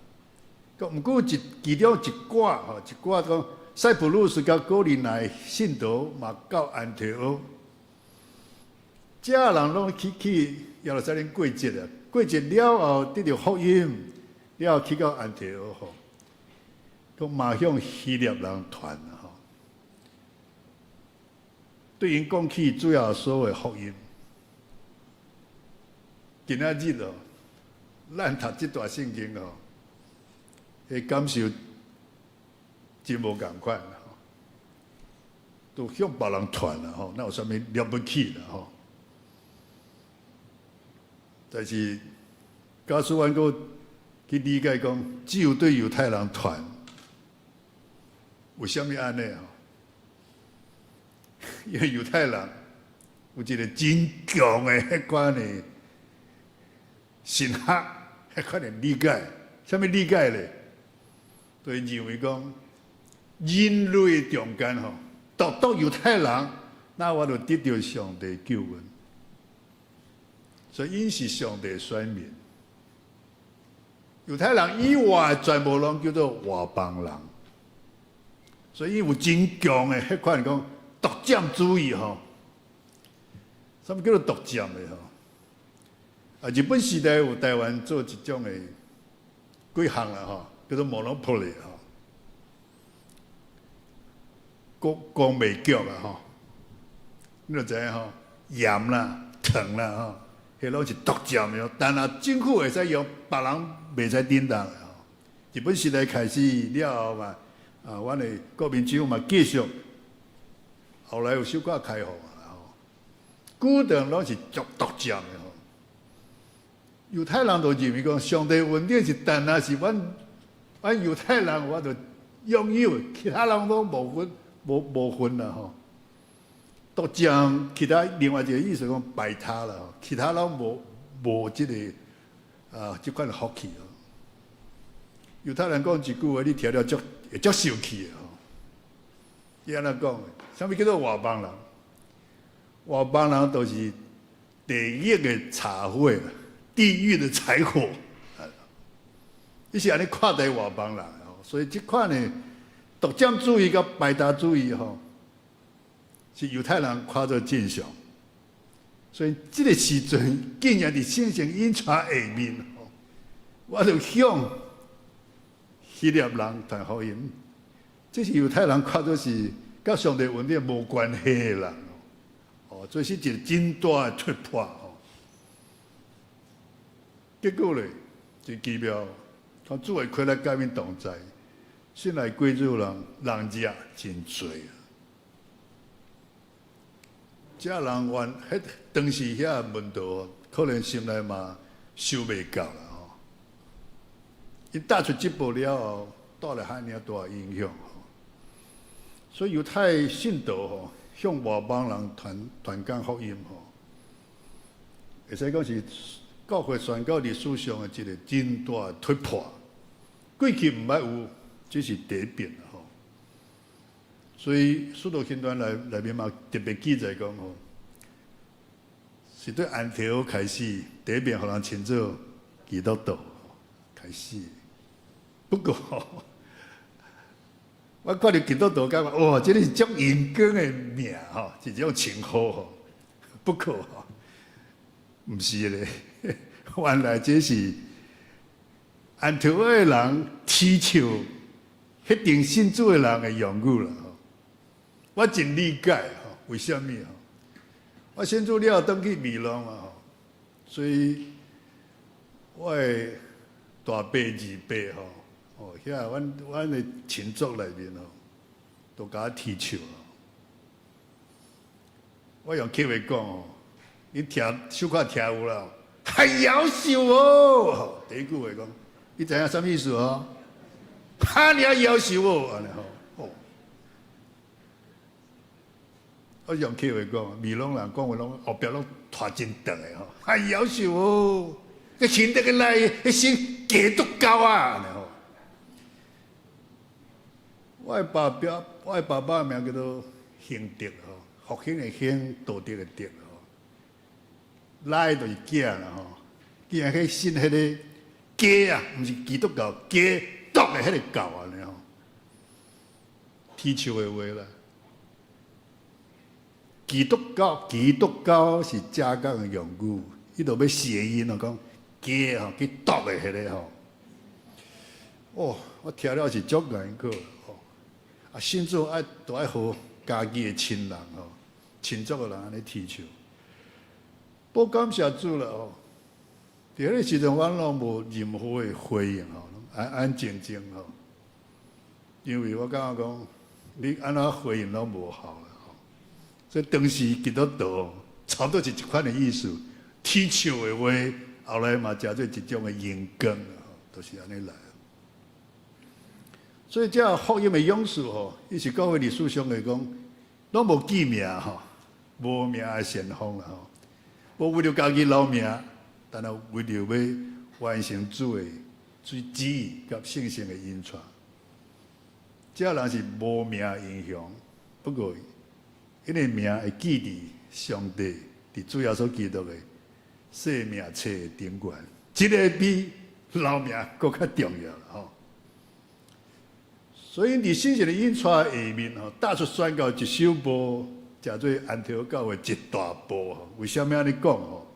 Speaker 3: 閣毋過一其中一寡吼，一寡講塞浦路斯佮古利奈信徒嘛到安提阿，遮人攏去耶路撒冷過節啊，過節了後得著福音，了後去到安提阿吼，閣嘛向希臘人傳吼，對𪜶講起主耶穌的福音。今仔日哦，咱讀這段聖經哦，彼感受真無仝款吼，都向別人傳啦吼，哪有啥物了不起啦吼？但是，假使阮閣去理解講，只有對猶太人傳，為啥物按呢吼？因為猶太人有一個真強的彼款的神學，彼款的理解，啥物理解咧？就是認為講人類中間吼，獨獨猶太人，那我就得著上帝救恩。所以𪜶是上帝選民。猶太人以外全部攏叫做外邦人。所以𪜶有真強的彼款講獨佔主義吼。啥物叫做獨佔的吼？啊，日本時代有台灣做一種的幾項啦吼，叫做 monopoly 吼。講講袂腳啊吼，你就知影吼，鹽啦、糖啦吼，彼攏是獨佔的，但若政府會使用，別人袂使叮當的吼。日本時代開始了後嘛，啊，阮的國民政府嘛繼續，後來有小可開放啊吼。古糖攏是足獨佔的吼。猶太人就認為講，上帝恩典是單若是阮猶太人，我就擁有，其他人攏無份，無份啦吼。獨佔其他另外一個意思講排他啦，其他攏無這個啊，這款福氣哦。猶太人講一句話，你聽了足會足生氣的吼。伊按怎講？啥物叫做外邦人？外邦人就是地獄的柴火啦，地獄的柴火。伊是按呢看待外邦人吼，所以這款的獨佔主義佮排他主義吼，是猶太人看做正常。所以這個時陣竟然佇聖城印刷下面吼，我就向希臘人傳福音，這是猶太人看做是佮上帝恩典無關係的人哦，這是一個真大的突破吼。結果咧，真奇妙，當主的氣力佮𪜶同在，信來歸主人人數真濟。這人原彼當時遐門徒可能心內嘛想袂到啦吼。伊踏出這步了後，帶來遐爾大影響吼。所以猶太信徒吼向外邦人傳講福音吼，會使講是教會宣教歷史上的一個真大的突破。過去毋捌有，這是第一遍吼。所以《使徒行傳》內面嘛特別記載講吼，是對安提阿開始第一遍予人稱做基督徒開始。不過，我看著基督徒感覺哇，這個是足榮光的名吼，是這種稱呼吼。不過，毋是咧，原來這是安提阿的人恥笑彼陣信主的人的用語啦。我真理解吼，為啥物吼？我信主了後，轉去米蘭嘛吼，所以我的大伯、二伯吼，哦，遐阮的親族內面吼，都共我恥笑。我用客話講吼，你聽小可聽有啦，還夭壽哦！第一句話講，你知影啥物意思哦？哈爾夭壽哦，按呢吼。哦，我用客話講，美濃人講話攏後壁攏拖真長的吼，還夭壽哦！個信得個來，彼信基督教啊，按呢吼。我的爸爸名叫做興德吼，復興的興，道德的德吼。來就是囝啦吼，竟然去信彼個假啊，毋是基督教，假毒的彼個教按呢吼，恥笑的話啦。基督教，基督教是正港的用語，伊就欲諧音哦，講假吼，去毒的彼個吼。哦，我聽了是足難過吼。啊，信主愛都愛予家己的親人吼、親族的人按呢恥笑。不過感謝主啦吼，佇彼個時陣，我攏無任何的回應吼，安安靜靜吼。因為我感覺講，你按怎回應攏無效啦吼。所以當時基督徒差不多是這款的意思，恥笑的話，後來嘛成做一種的榮光吼，都是按呢來。所以這福音的勇士吼，伊是教會歷史上來講，攏無記名吼，無名的先鋒啦吼，無為著家己留名，但係為著欲完成主的旨意佮聖神的引帶。這人是無名英雄，不過𪜶的名會記佇上帝佇主耶穌基督的生命冊的頂懸，這個比留名閣較重要啦吼。所以佇聖神的引帶下面吼，踏出宣教一小步，成做安提阿教會一大步吼。為啥物按呢講吼？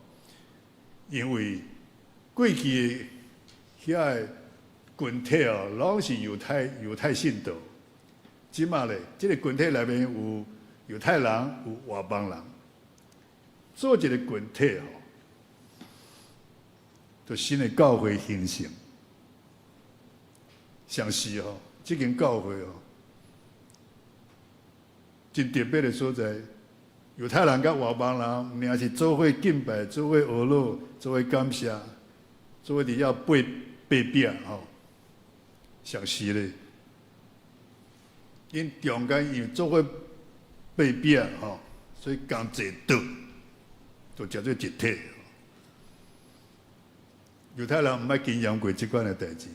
Speaker 3: 因為過去的遐個群體哦，攏是猶太信徒，這馬咧，這个群體內面有猶太人，有外邦人，做一个群體吼，就新的教會形成。像是吼，這間教會吼，真特別的所在。猶太人佮外邦人，毋爾是做伙敬拜、做伙呵咾、做伙感謝、做伙佇遐擘擘餅吼，相似咧。𪜶中間因為做伙擘餅吼，所以仝坐桌，就成做一體。猶太人毋捌經驗過這款的代誌，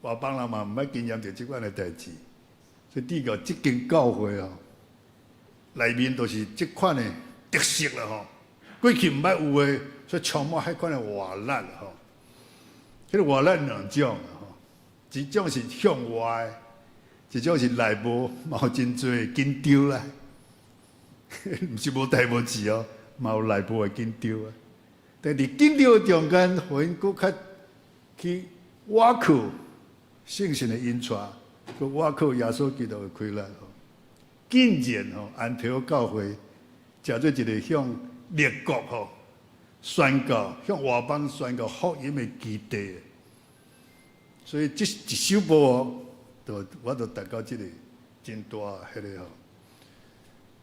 Speaker 3: 外邦人嘛毋捌經驗著這款的代誌，所以致到這間教會吼，內面都是這款的特色啦吼。過去毋捌有的，所以充滿彼款的活力吼。彼个活力兩種吼，一種是向外，一種是內部嘛有真濟緊張啦。毋是無代無誌哦，嘛有內部的緊張啊。但佇緊張的中間，予𪜶閣較去倚靠聖神的引帶，閣倚靠耶穌基督的氣力吼。竟然吼，安提阿教會成做一个向列國吼宣告、向外邦宣告福音的基地。所以這一首歌哦，就我就達到這个真大彼个吼。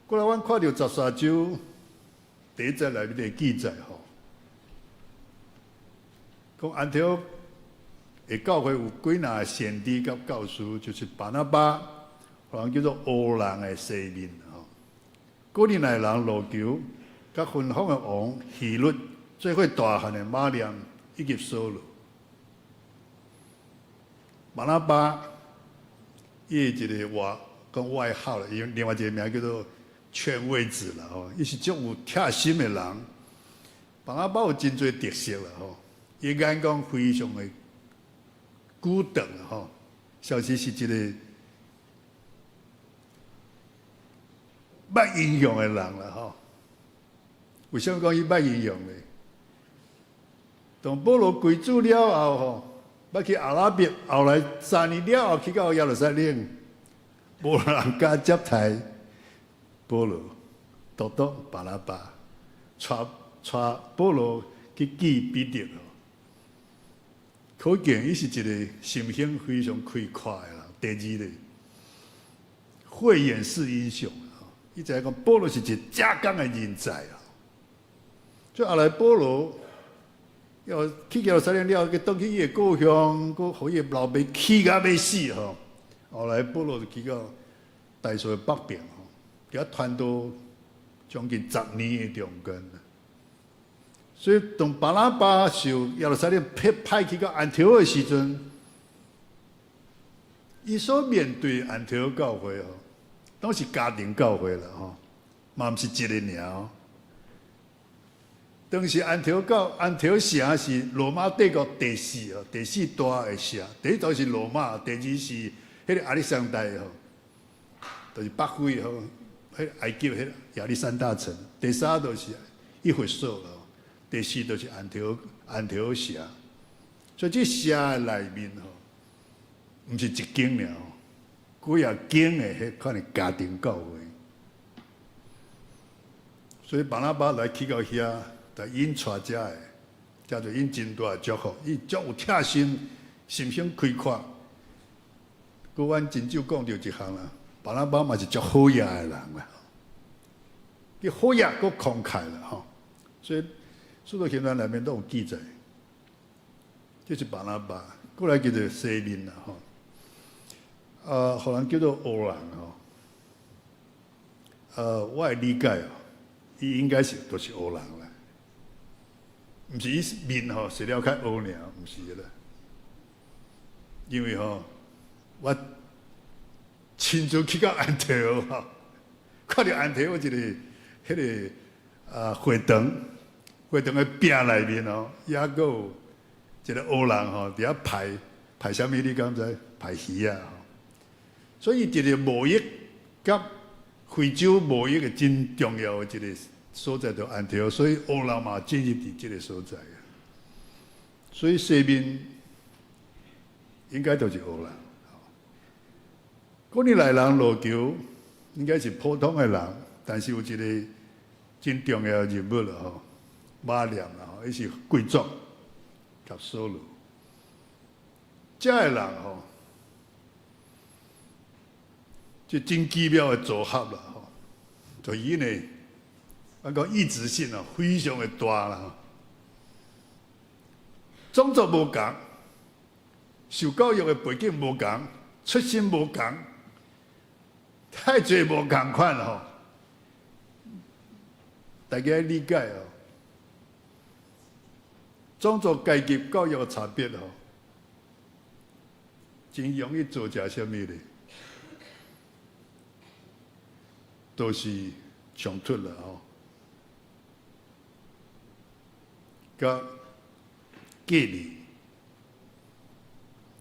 Speaker 3: 過來，阮看著13章第一節內面的記載吼，講安提阿的教會有幾若先知佮教師，就是巴拿巴，予人叫做烏人的西面吼。古利奈人路求，佮芬芳的王希律，做伙大漢的瑪利亞以及掃羅。巴拿巴伊一个外講外號啦，伊另外一个名叫做勸慰子啦吼，伊是足有貼心的人。巴拿巴有真濟特色啦吼，伊眼光非常的古長吼，小時是一个捌英雄的人啦吼。為啥物講伊捌英雄呢？當保羅歸主了後吼，欲去阿拉伯，後來3年了後去到耶路撒冷，無人敢接待保羅，獨獨巴拿巴，帶帶保羅去見彼得。可見伊是一个心胸非常開闊的人。第二咧，慧眼識英雄。伊知影講保羅是一個正港的人才啊。所以後來保羅要去耶路撒冷了，閣轉去伊的故鄉，閣予伊的老爸氣甲欲死吼。後來保羅就去到大數的北邊吼，佇遐傳道將近10年的中間。所以當巴拿巴受耶路撒冷派派去到安提阿的時陣，伊所面對安提阿教會吼，攏是家庭教會啦吼，嘛毋是一个爾。當時安提阿教安提阿城是羅馬帝國第四哦，第四大的城。第一就是羅馬，第二是彼个亞歷山大吼，就是北非吼，彼埃及彼个亞歷山大城。第三就是以弗所咯，第四就是安提阿安提阿城。所以這城內面吼，毋是一間爾，幾仔間的彼款的家庭教會。所以巴拿巴來去到遐。𪜶帶遮的，叫做𪜶真大的祝福，伊足有貼心，心胸開闊。閣阮真少講著一項啦，巴拿巴嘛是足好額的人啦，伊好額閣慷慨啦吼，所以使徒行傳內面都有記載，這是巴拿巴，過來叫做西面啦吼，啊，予人叫做烏人吼，我的理解哦，伊應該是都是烏人啦。毋是伊面吼洗了較烏爾，毋是啦。因為吼，我親自去到安提阿吼，看著安提阿一个彼个啊會堂，會堂的壁內面吼，抑閣有一个烏人吼，佇遐排排啥物？你敢知？排魚仔吼。所以，一個貿易佮非洲貿易的真重要的一个所在就安提阿，所以烏人嘛進入佇這个所在。所以西面應該就是烏人。哥尼來人落橋，應該是普通的人，但是有一个真重要的人物啦吼，馬念啦吼，伊是貴族，佮掃羅。這个人吼，這真奇妙的組合啦吼，就𪜶的，咱講異質性哦，非常的大啦。種族無仝，受教育的背景無仝，出身無仝，太濟無仝款吼，大家理解哦。種族階級教育的差別吼，真容易造成啥物咧？都是衝突啦吼，佮隔離，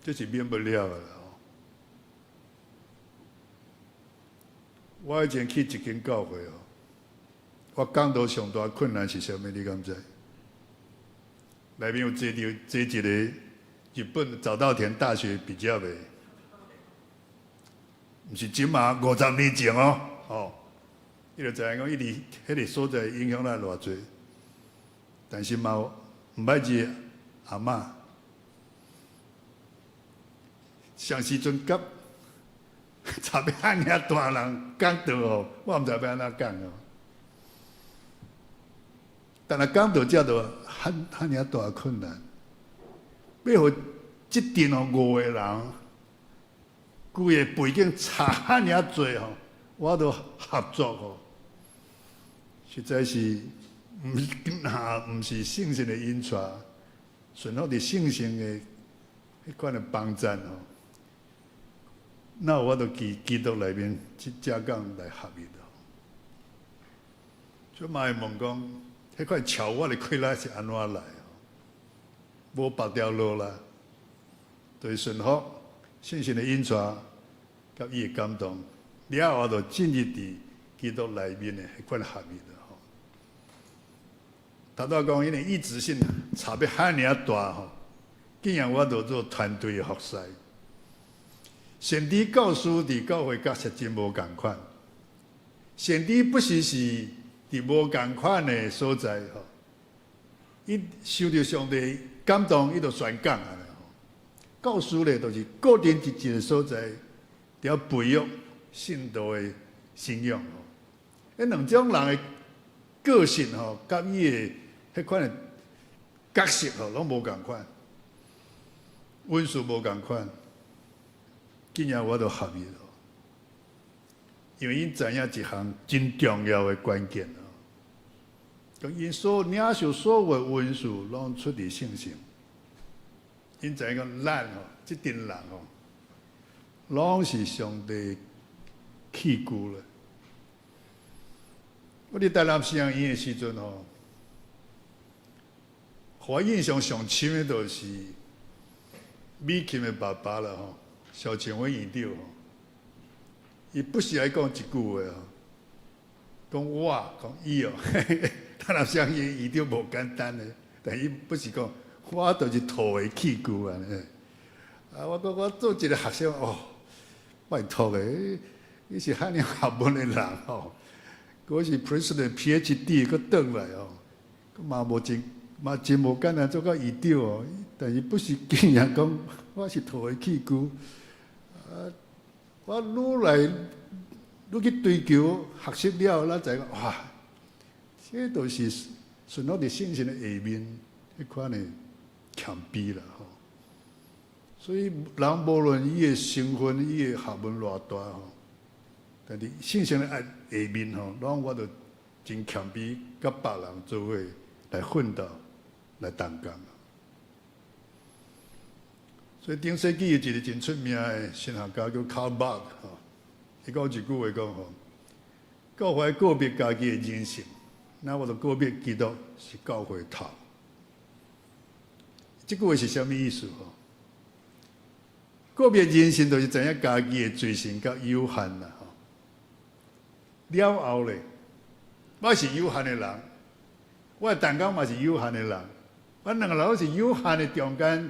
Speaker 3: 這是免不了的啦吼。我以前去一間教會哦，我講道上大困難是啥物？你敢知？內面有坐著坐一个日本早稻田大學畢業的，毋是這馬50年前哦，吼，伊就知影講伊佇彼个所在影響力偌濟，但是嘛毋歹字阿嬤，上時陣佮差別遐爾大人講道哦，我毋知欲按怎講哦。但若講道這就遐遐爾大困難，欲予這陣哦五個人，規个背景差遐爾濟吼，我都合作吼，實在是毋若毋是聖神的引帶，順服佇聖神的彼款的幫贊吼，那我都佇基督內面去遮講來合一咯。所以嘛會問講，彼款超我的氣力是按怎來？無別條路啦，就是順服聖神的引帶，佮伊的感動，了後就進入佇基督內面的彼款合一咯。頭拄仔講，因為異質性差別遐爾大吼，竟然我就做團隊的服侍。先知教師佇教會角色真無仝款，先知不時是佇無仝款的所在吼，伊受著上帝感動，伊就宣講啊。教師咧，就是固定佇一个所在，佇遐培育信徒的信仰吼。彼兩種人的個性吼，佮伊的彼款的角色吼，攏無仝款，恩賜無仝款，竟然我都合一咯。因為𪜶知影一項真重要的關鍵哦，講𪜶所領受所有的恩賜，攏出自聖神。𪜶知影講咱吼，這陣人吼，攏是上帝器具啦。我佇台南神學院的時陣吼，予我印象上深的，就是美琴的爸爸啦吼，蕭清偉院長吼，伊不時愛講一句話吼，講我講伊哦，台南神學院院長無簡單的，但伊不時講，我就是土的器具按呢。啊，我講我做一个學生哦，拜託的，你是遐爾學問的人吼，閣是 President PhD，閣轉來哦，閣嘛無真嘛真無簡單做到院長哦。但是不時竟然講我是土的器具，啊，我愈來愈去追求學習了，咱知影哇，這都是順服佇聖神的下面彼款的謙卑啦吼。所以人無論伊的身份、伊的學問偌大吼，但是聖神的愛下面吼，攏我都真謙卑，佮別人做伙來奮鬥、來同工。所以頂世紀有一個真出名的神學家叫卡爾巴吼，伊講一句話講吼，教會告別家己的人性，那我就告別基督是教會頭。這句話是啥物意思吼？告別人性就是知影家己的罪性佮有限啦吼。了後咧，我是有限的人，我的同工嘛是有限的人，阮兩個人攏是有限的中間，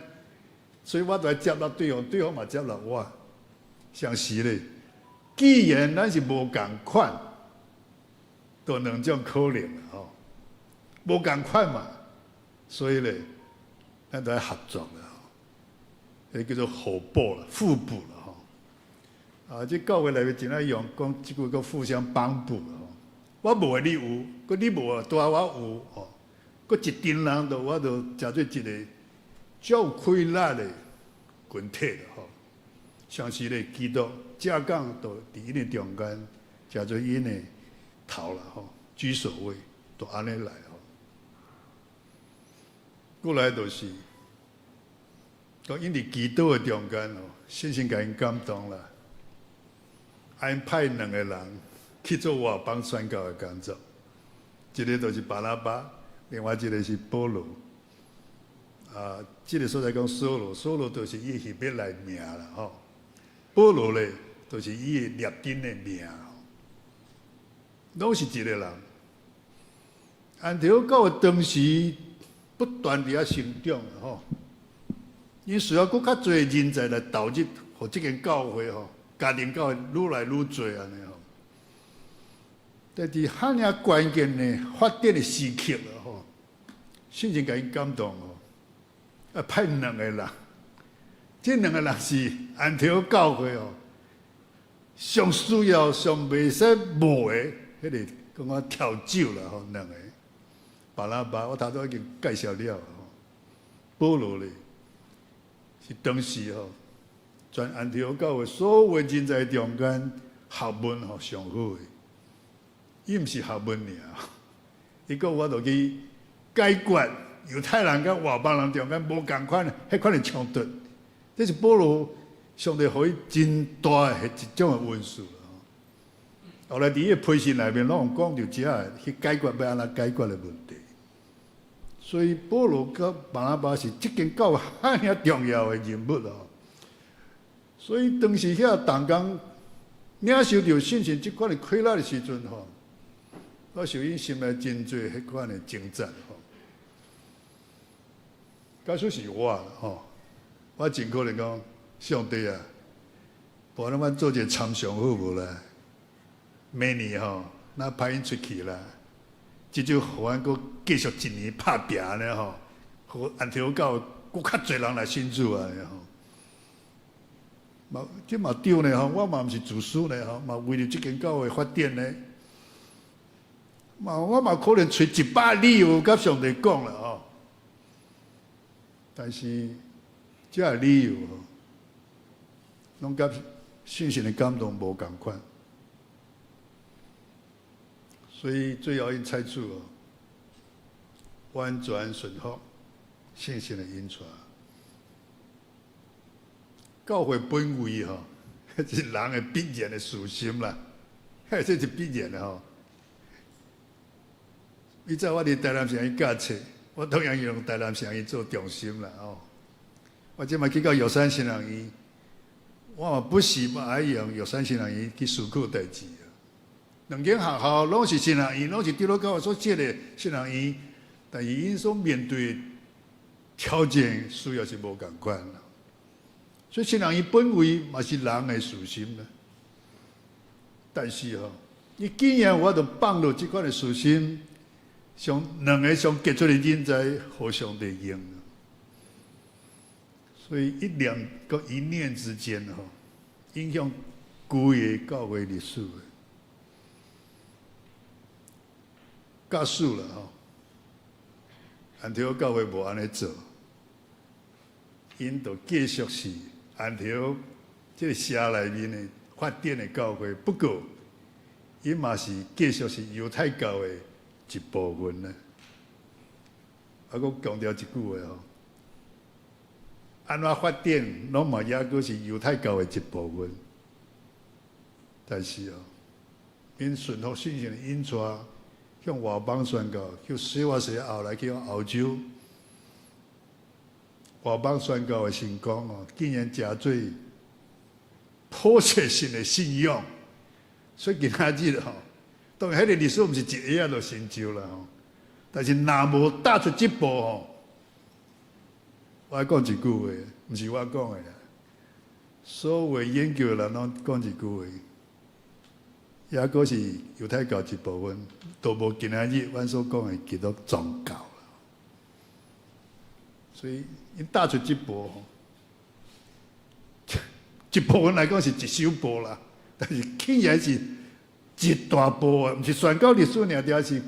Speaker 3: 所以我就愛接納對方，對方嘛接納我。相時咧，既然咱是無仝款，就兩種可能啦吼，無仝款嘛，所以咧，咱都愛合作啦，彼叫做互補啦、互補啦吼。啊，這教會內面真愛用講這句叫互相幫補啦吼。我無的你有，閣你無的拄仔我有吼，閣一陣人就我就成做一個足有氣力的群體啦吼。像是咧基督正講就佇𪜶的中間，成做𪜶的頭啦吼，居首位，就按呢來吼。過來就是，講𪜶佇基督的中間吼，聖神共𪜶感動啦，𪜶派兩個人去做外邦宣教的工作，一個就是巴拿巴，另外一個是保羅。啊，這個所在講掃羅，掃羅就是伊希伯來名啦吼。保羅咧，就是伊的拉丁的名，攏是一個人。安提阿教會當時不斷佇遐成長吼，𪜶需要閣較濟人才來投入，予這間教會吼，家庭教會愈來愈濟按呢吼。但佇遐爾關鍵的發展的時刻啦吼，聖神共𪜶感動吼，啊派兩個人，這兩個人是安提阿教會哦，上需要、上袂使無的，彼個講講笄走啦吼，兩個。巴拿巴，我頭拄已經介紹了吼。保羅咧，是當時吼，全安提阿教會所有人才中間學問吼上好的。伊毋是學問爾，伊閣有法度去解決猶太人佮外邦人中間無仝款彼款的衝突。這是保羅上帝予伊真大的一種的恩賜。後來佇伊的批信內面，攏有講著這個去解決欲按怎解決的問題。所以保羅佮巴拿巴是這間教會遐爾重要的人物哦。所以當時遐同工領受著聖神這款的啟發的時陣吼，我想𪜶心內真濟彼款的掙扎吼。假使是我吼，我真可能講上帝啊，無咱阮做一個參詳好無啦？明年吼，咱派𪜶出去啦。至少予阮閣繼續一年拍拚按呢吼，予安提阿教會閣較濟人來信主啊吼。嘛，這嘛對呢吼，我嘛毋是自私呢吼，嘛為著這間教會發展呢。嘛，我嘛可能揣一百理由佮上帝講啦吼。但是這個理由吼，攏佮聖神的感動無仝款。所以最後𪜶採取哦，完全順服聖神的引帶。教會本位吼，是人的必然的私心啦，這是必然的吼。以前我佇台南城去教冊，我當然用台南城去做中心啦吼。我這擺去到玉山神學院，我嘛不時嘛愛用玉山神學院去思考代誌。兩間學校攏是神學院，攏是長老教會所設的神學院，但是𪜶所面對挑戰需要是無仝款。所以神學院本位嘛是人的私心啦。但是吼，伊竟然有法度放落這款的私心，將兩個上傑出的人才予上帝用。所以一念佮一念之間吼，影響規个教會歷史的。假使啦吼，安提阿教會無按呢做，𪜶就繼續是安提阿這個城內面的發展的教會。不過，𪜶嘛是繼續是猶太教的一部分呢。啊，閣強調一句話吼，按怎發展，攏嘛猶閣是猶太教的一部分。但是哦，𪜶順服聖神的引帶，向外邦宣教，去小亞細亞，後來去歐洲，外邦宣教的成功哦，竟然成做普世性的信仰。所以今仔日吼，當然彼個歷史毋是一下仔就成就啦吼，但是若無踏出這步吼，我愛講一句話，毋是我講的啦，所有研究的人攏講一句話。抑閣是猶太教一部分，都無今仔日阮所講的基督宗教。所以𪜶踏出這步吼，一部分來講是一小步啦，但是起來是一大步啊！毋是宣教歷史爾，而是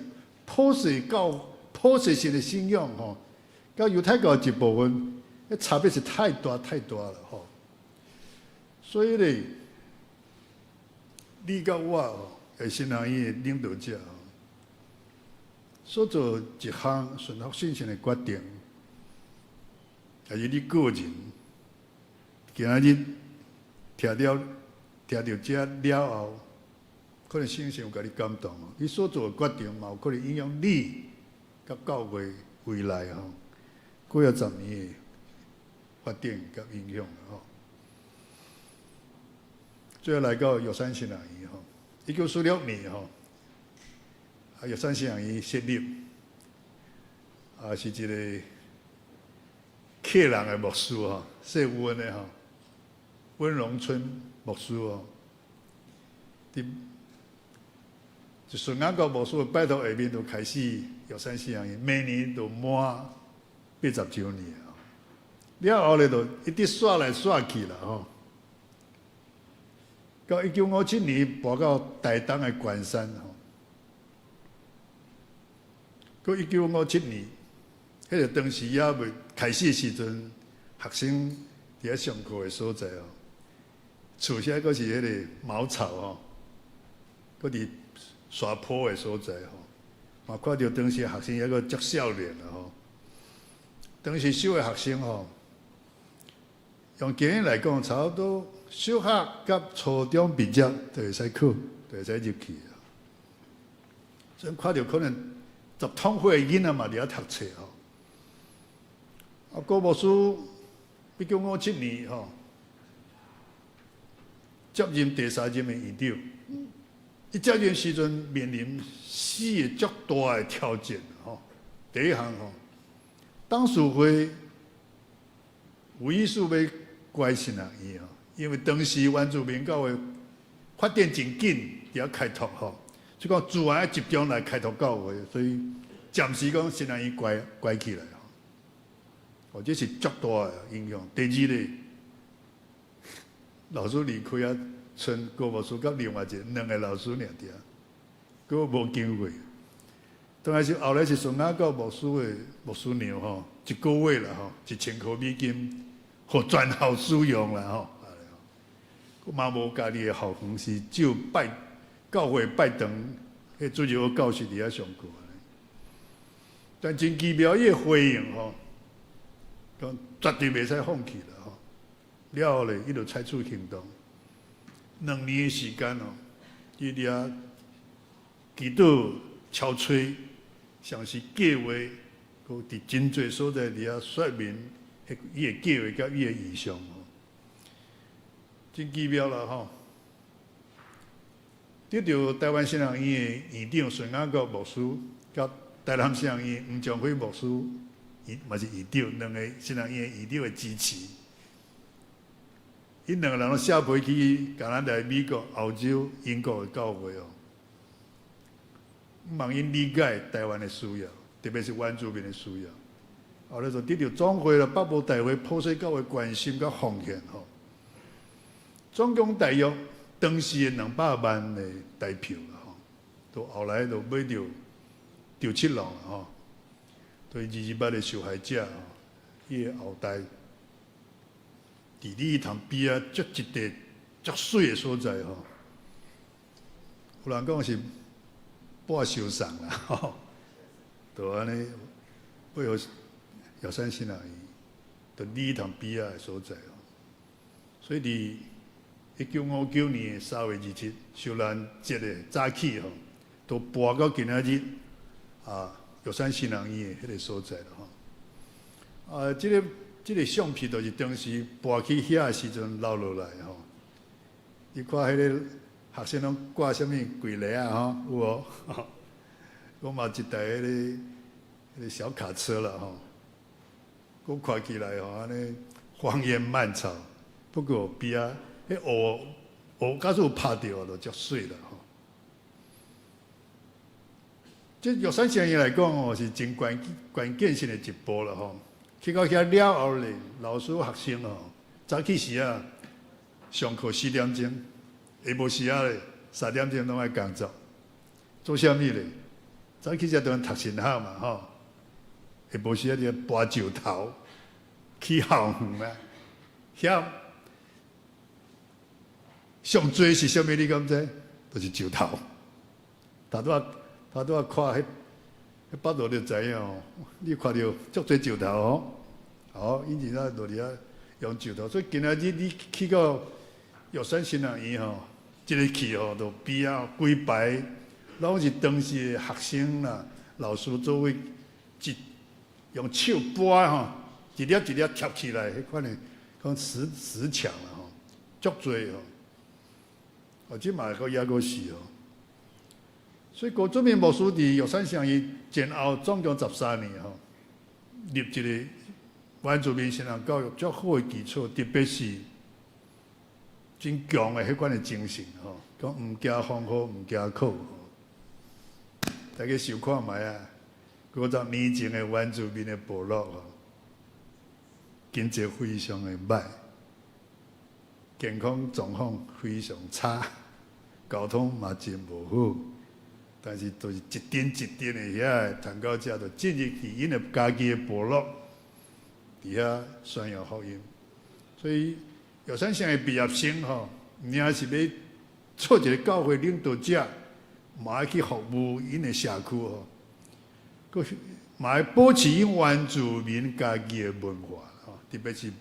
Speaker 3: 普世教、普世性的信仰吼，佮猶太教一部分，彼差別是太大太大了吼。所以咧，你佮我吼，係神學院的領導者吼，所做一項順服信心的決定，還是你個人今仔日聽了聽著這了後，可能聖神有共你感動，你所做的決定嘛有可能影響你佮教會未來吼，幾仔十年的發展佮影響吼。最後來到玉山神學院吼，1946年吼，玉山神學院設立，是一個客人的牧師吼，姓溫的吼，溫榮春牧師吼，佇就孫雅各牧師的拜託下面，就開始玉山神學院，每年都滿80週年吼。了後咧，就一直煞來煞去啦吼。到1957年搬到台東的關山吼。閣1957年，彼個當時猶未開始時陣，學生佇遐上課的所在哦，厝遐閣是彼個茅草吼，閣佇山坡的所在吼，嘛看著當時學生猶閣足少年啦吼。當時收的學生吼，用經驗來講，差不多小學佮初中畢業就會使考，就會使入去。所以看著可能十通歲的囡仔嘛佇遐讀冊吼。郭牧師1957年吼，接任第三任的院長。伊接任時陣面臨四個足大的挑戰吼。第一項吼，董事會有意思欲關神學院吼，因為當時原住民教會發展真緊，佇遐開拓吼，所以講資源集中來開拓教會，所以暫時講神學院關關起來吼。哦，這是足大的影響。第二咧，老師離開啊，賰郭牧師佮另外一個兩個老師爾佇遐，閣無經費。當然是後來是孫雅各牧師的牧師娘吼，一個月啦吼，1000塊美金，予全校使用啦吼。嘛無家己的校園，是只有拜教會拜堂，彼主日學教室佇遐上課。但真奇妙，伊的回應吼，講絕對袂使放棄啦吼。了後咧，伊就採取行動，2年的時間哦，伊佇遐祈禱、敲催，詳細計劃，閣佇真濟所在佇遐說明，伊的計劃佮伊的異象吼，真奇妙啦吼！得著台灣神學院的院長孫雅各牧師，佮台南神學院黃長輝牧師，伊嘛是院長，兩個神學院院長的支持。𪜶兩個人攏寫批去加拿大、美國、歐洲、英國的教會哦，望𪜶理解台灣的需要，特別是原住民的需要。後來就得著總會啦、北部大會、普世教會關心佮奉獻吼。總共大約當時的200萬的台票啦吼，到後來就買著張七郎吼，對228的受害者吼，伊的後代，佇鯉魚潭邊仔足一塊足媠的所在吼，有人講是半收送啦吼，就按呢，買予玉山神學院，佇鯉魚潭邊仔的所在吼，所以佇1959年3月27，受難節的早起吼，都搬到今仔日啊，玉山神學院的彼個所在啦吼。這個相片就是當時搬去遐的時陣留落來吼。你看彼個學生攏掛啥物櫃螺仔吼，有無？我嘛一台彼個小卡車啦吼，閣看起來吼按呢荒煙蔓草，不過邊仔彼霧霧，假使有拍著就足媠啦吼。這玉山神學院來講哦，是真關鍵性的一步了吼。去到遐了後咧，老師學生哦，早起時啊，上課4點鐘，下晡時啊咧，3點鐘攏愛工作。做啥物咧？早起時陣讀神學嘛吼，下晡時啊佇遐搬石頭，起校園啊，遐上濟是啥物？你敢知？就是石頭。頭拄仔看彼北路就知影哦，你看著足濟石頭哦，哦，𪜶真正落佇遐用石頭，所以今仔日你去到玉山神學院吼，這个去吼，就邊仔規排攏是當時的學生啦、老師做伙一用手搬吼，一粒一粒疊起來，彼款的講石牆啦吼，足濟吼，哦，這嘛閣猶閣是哦。所以高祖明牧師佇玉山神學院前後總共13年吼，立一個原住民神學教育足好的基礎，特別是真強的彼款的精神吼，講毋驚風雨，毋驚苦。大家想看覓啊？50年前的原住民的部落吼，經濟非常的䆀，健康狀況非常差，交通嘛真無好。但是，就是一點一點的遐傳教者，就進入去𪜶的家己的部落，佇遐宣揚福音。所以，玉山神學院畢業生吼，毋爾是欲做一個教會領導者，嘛愛去服務𪜶的社區吼，閣嘛愛保持𪜶原住民家己的文化吼，特別是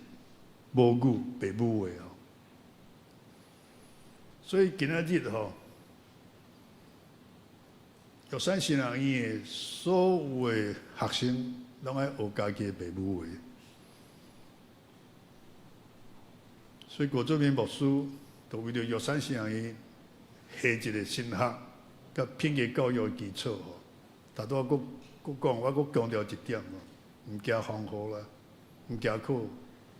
Speaker 3: 母語、爸母話吼。所以今仔日吼，玉山神學院的所有的學生，攏愛學家己的爸母話。所以郭祖明牧師就為著玉山神學院下一個神學佮品格教育的基礎吼。頭拄仔閣講，我閣強調一點吼，毋驚風雨啦，毋驚苦，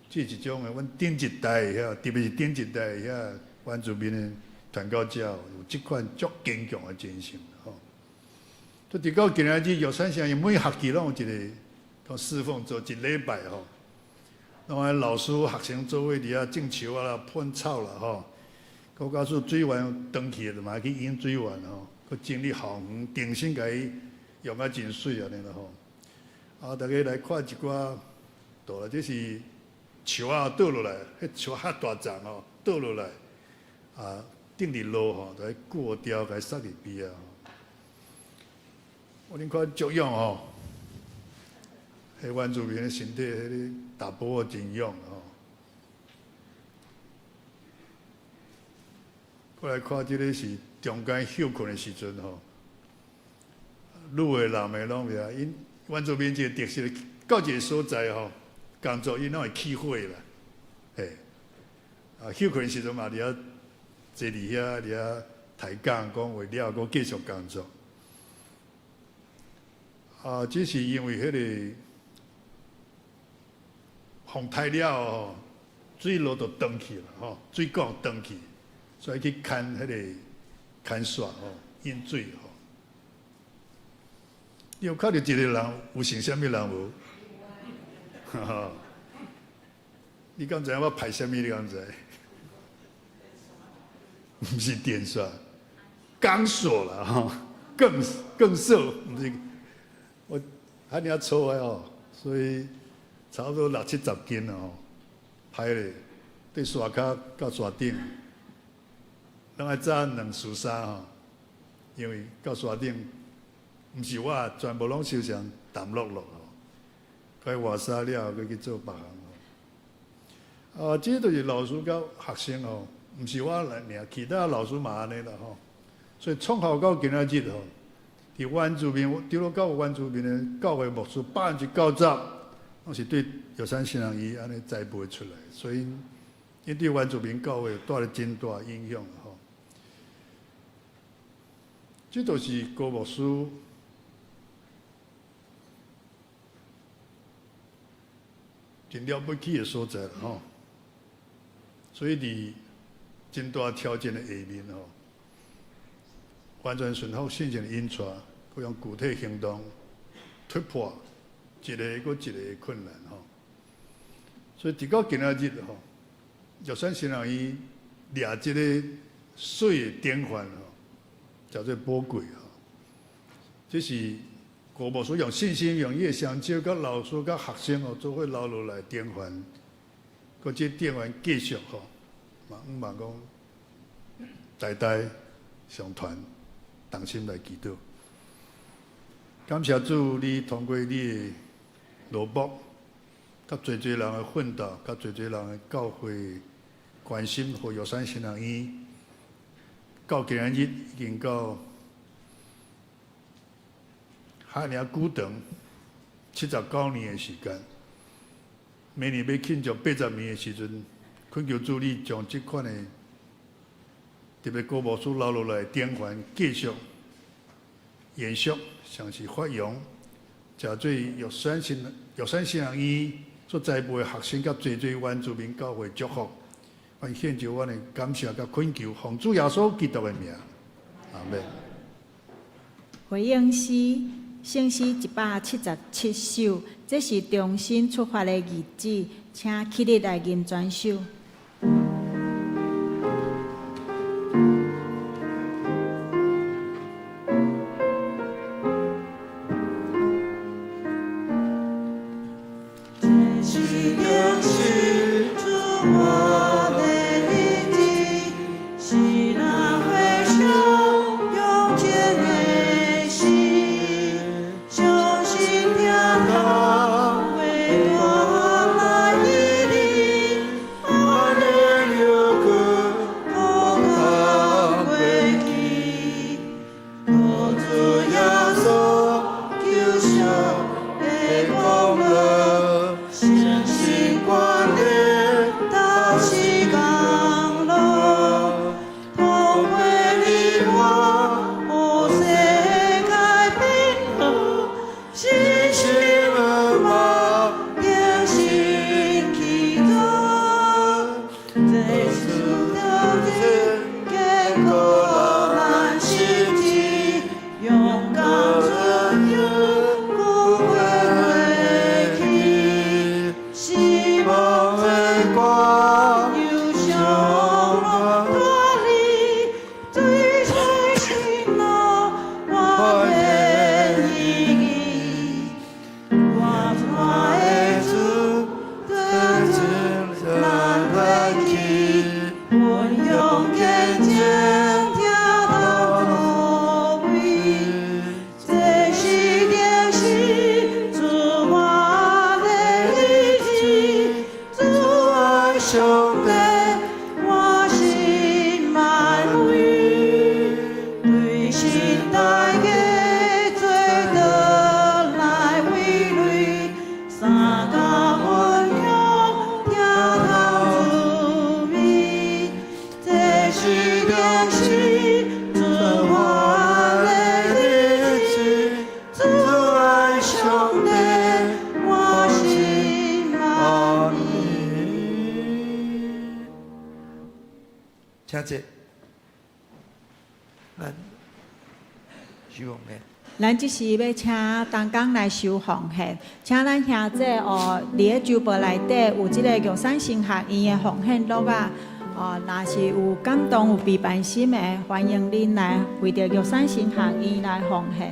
Speaker 3: 這是一種的，阮頂一代遐，特別是頂一代遐原住民的傳教者，有這款足堅強的精神吼。就直到今仔日，玉山神學院每學期攏有一個講侍奉做一禮拜吼，攏愛老師學生做伙佇遐種樹仔啦、噴草啦吼。閣假使水源斷去，就嘛去引水源吼，閣整理校園，重新共伊用啊真媠按呢啦吼。啊，大家來看一寡圖啦，這是樹仔倒落來，彼樹較大叢吼，倒落來，啊，頂日落吼，就愛割掉，共伊撒佇邊仔。我恁看足勇吼，彼原住民的身體，彼个查埔仔真勇吼。過來看這个是中間歇睏的時陣吼，女的男的攏佇遐，𪜶原住民一個特色，到一個所在吼，工作𪜶攏會起火啦，嘿，啊歇睏時陣嘛佇遐坐佇遐佇遐抬槓講話了後，閣繼續工作。啊，這是因為彼个風颱了後，水路就斷去啦，吼，水管斷去，所以去牽彼個牽線吼，引水吼。你有看著一個人有像啥物人無？哈哈，你敢知影我拍啥物？你敢知？毋是電線，鋼索啦，吼，鋼索，毋是。我遐爾粗的吼，所以差不多六七十斤哦，歹咧，對山跤到山頂，攏愛紮兩束衫吼，因為到山頂，毋是我，全部攏收成澹漉漉吼，閣換衫了後，閣去做別項吼。啊，這就是老師佮學生吼，毋是我來爾，其他老師嘛按呢啦吼。所以創校到今仔日吼。佇原住民，長老教原住民的教會牧師90%，攏是對玉山神學院按呢栽培出來，所以𪜶對原住民教會帶來真大影響吼。這就是高牧師真了不起的所在吼。所以佇真大挑戰的下面吼。完全順服聖神的引帶，閣用具體行動突破一个閣一个困難吼。所以直到今仔日吼，玉山神學院掠這个水的典範吼，誠濟寶貴吼。這是郭牧師用信心、用伊的雙手，佮老師、佮學生吼，做伙留落來典範，閣這典範繼續吼，嘛向望講代代相傳，同心來祈禱。感謝主，你通過你的奴僕，佮濟濟人的奮鬥，佮濟濟人的教會關心，予玉山神學院，到今仔日已經到遐爾久長，79年的時間。明年欲慶祝80年的時陣，懇求主你將這款的特別郭牧師留落來的典範繼續延續，甚至發揚，誠濟玉山神學院所栽培的學生，佮濟濟原住民教會祝福。阮獻上阮的感謝佮懇求，奉主耶穌基督的名，阿們。
Speaker 1: 回應詩，聖詩177首，這是重新出發的日子，請起立來吟全首。
Speaker 2: 這是定是主我的日子，是咱回想永堅的心，相信聽到話帶來毅力，按呢了去苦難過去，靠主耶穌救贖的功勞，誠心關聯大時工勞，通過你我，予世界平和，信心向望，定心去做，這是條件堅固咱心志，勇敢出勇過過去，希望的光又上路帶你，追隨新路，我願意。我帶的主，對主咱過去，奮勇堅強，聽到作為，這是定是主我的日子，主愛上帝，我心滿意，對新大家做倒來為類，三甲分享聽到滋味，這是定是主我的日子，主愛上帝，我心滿意。
Speaker 4: 請坐。咱收奉獻。
Speaker 1: 咱這時欲請同工來收奉獻，請咱兄姊哦，佇咧周報內底有這個玉山神學院的奉獻錄仔，哦，若是有感動有備辦心的，歡迎恁來為著玉山神學院來奉獻。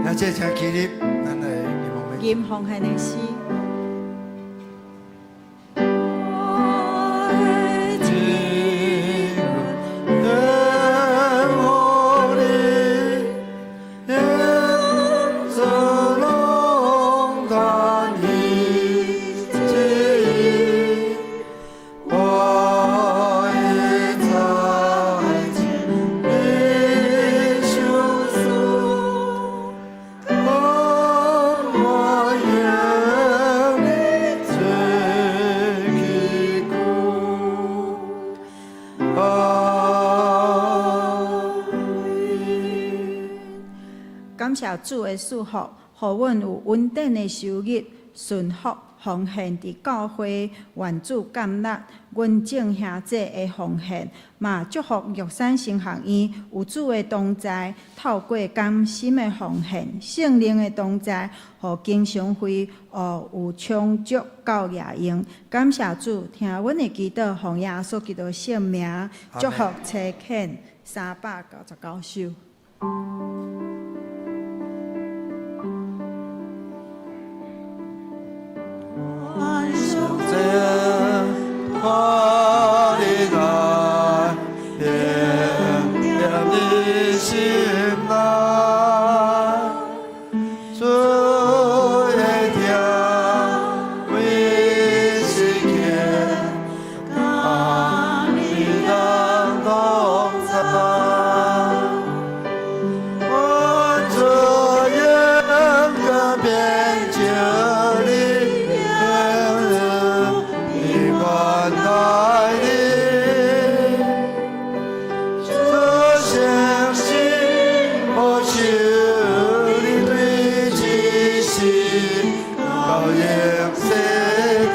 Speaker 4: 兄姊請起立，咱來吟奉獻。
Speaker 1: 吟奉獻的詩。
Speaker 2: 我的主，等候你，迎着龍潭。
Speaker 1: 謝主的賜福，予阮有穩定的收入，順服奉獻佇教會，願主感納阮眾兄弟的奉獻，嘛祝福玉山神學院有主的同在，透過甘心的奉獻、聖靈的同在，予經常費有充足夠額用。感謝主，聽阮的祈禱，奉耶穌基督聖名，祝福差遣399首。
Speaker 4: 上帝看你來，點點你心內，主的疼為時刻，佮你人同在。我主勇敢變就你，你關待你，主相信保守你對這世到永世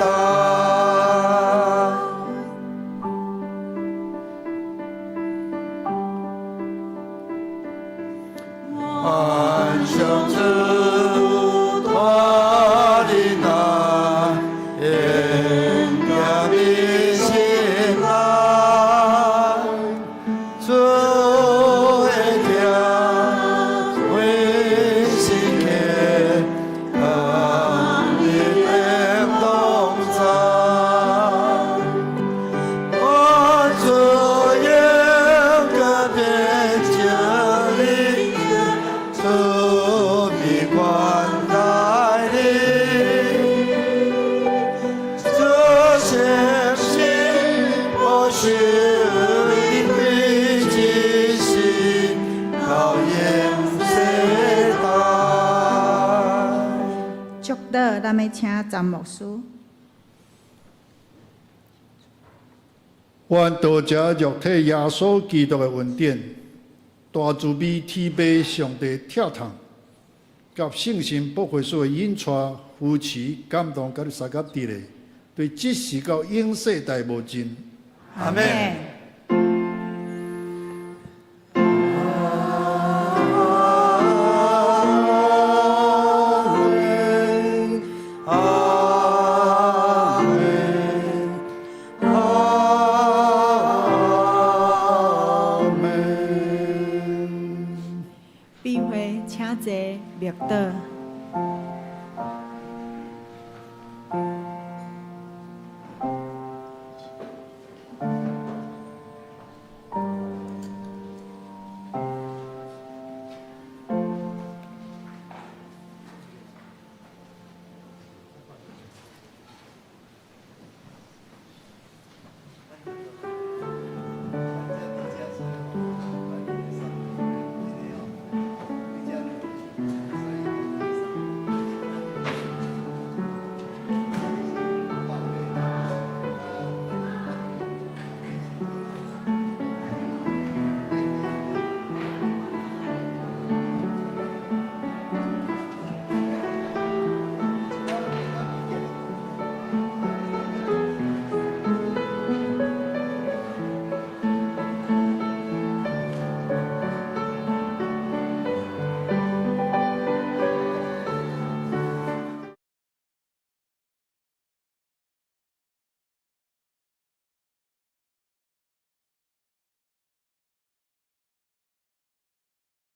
Speaker 4: 代。願上主帶你來，恩加你心內，主的疼為時刻，佮你同在。我主勇敢變就你，主美關待你，主相信保守你對這世到永世代。
Speaker 1: 祝禱，咱欲請詹牧師。
Speaker 3: 願道者肉體耶穌基督的恩典，大慈悲天父上帝疼痛，佮聖神保惠師的引帶、扶持、感動，佮你相佮佇咧，對這時到永世代無盡。
Speaker 4: 阿們。阿們，阿們。
Speaker 1: 比會請坐默禱。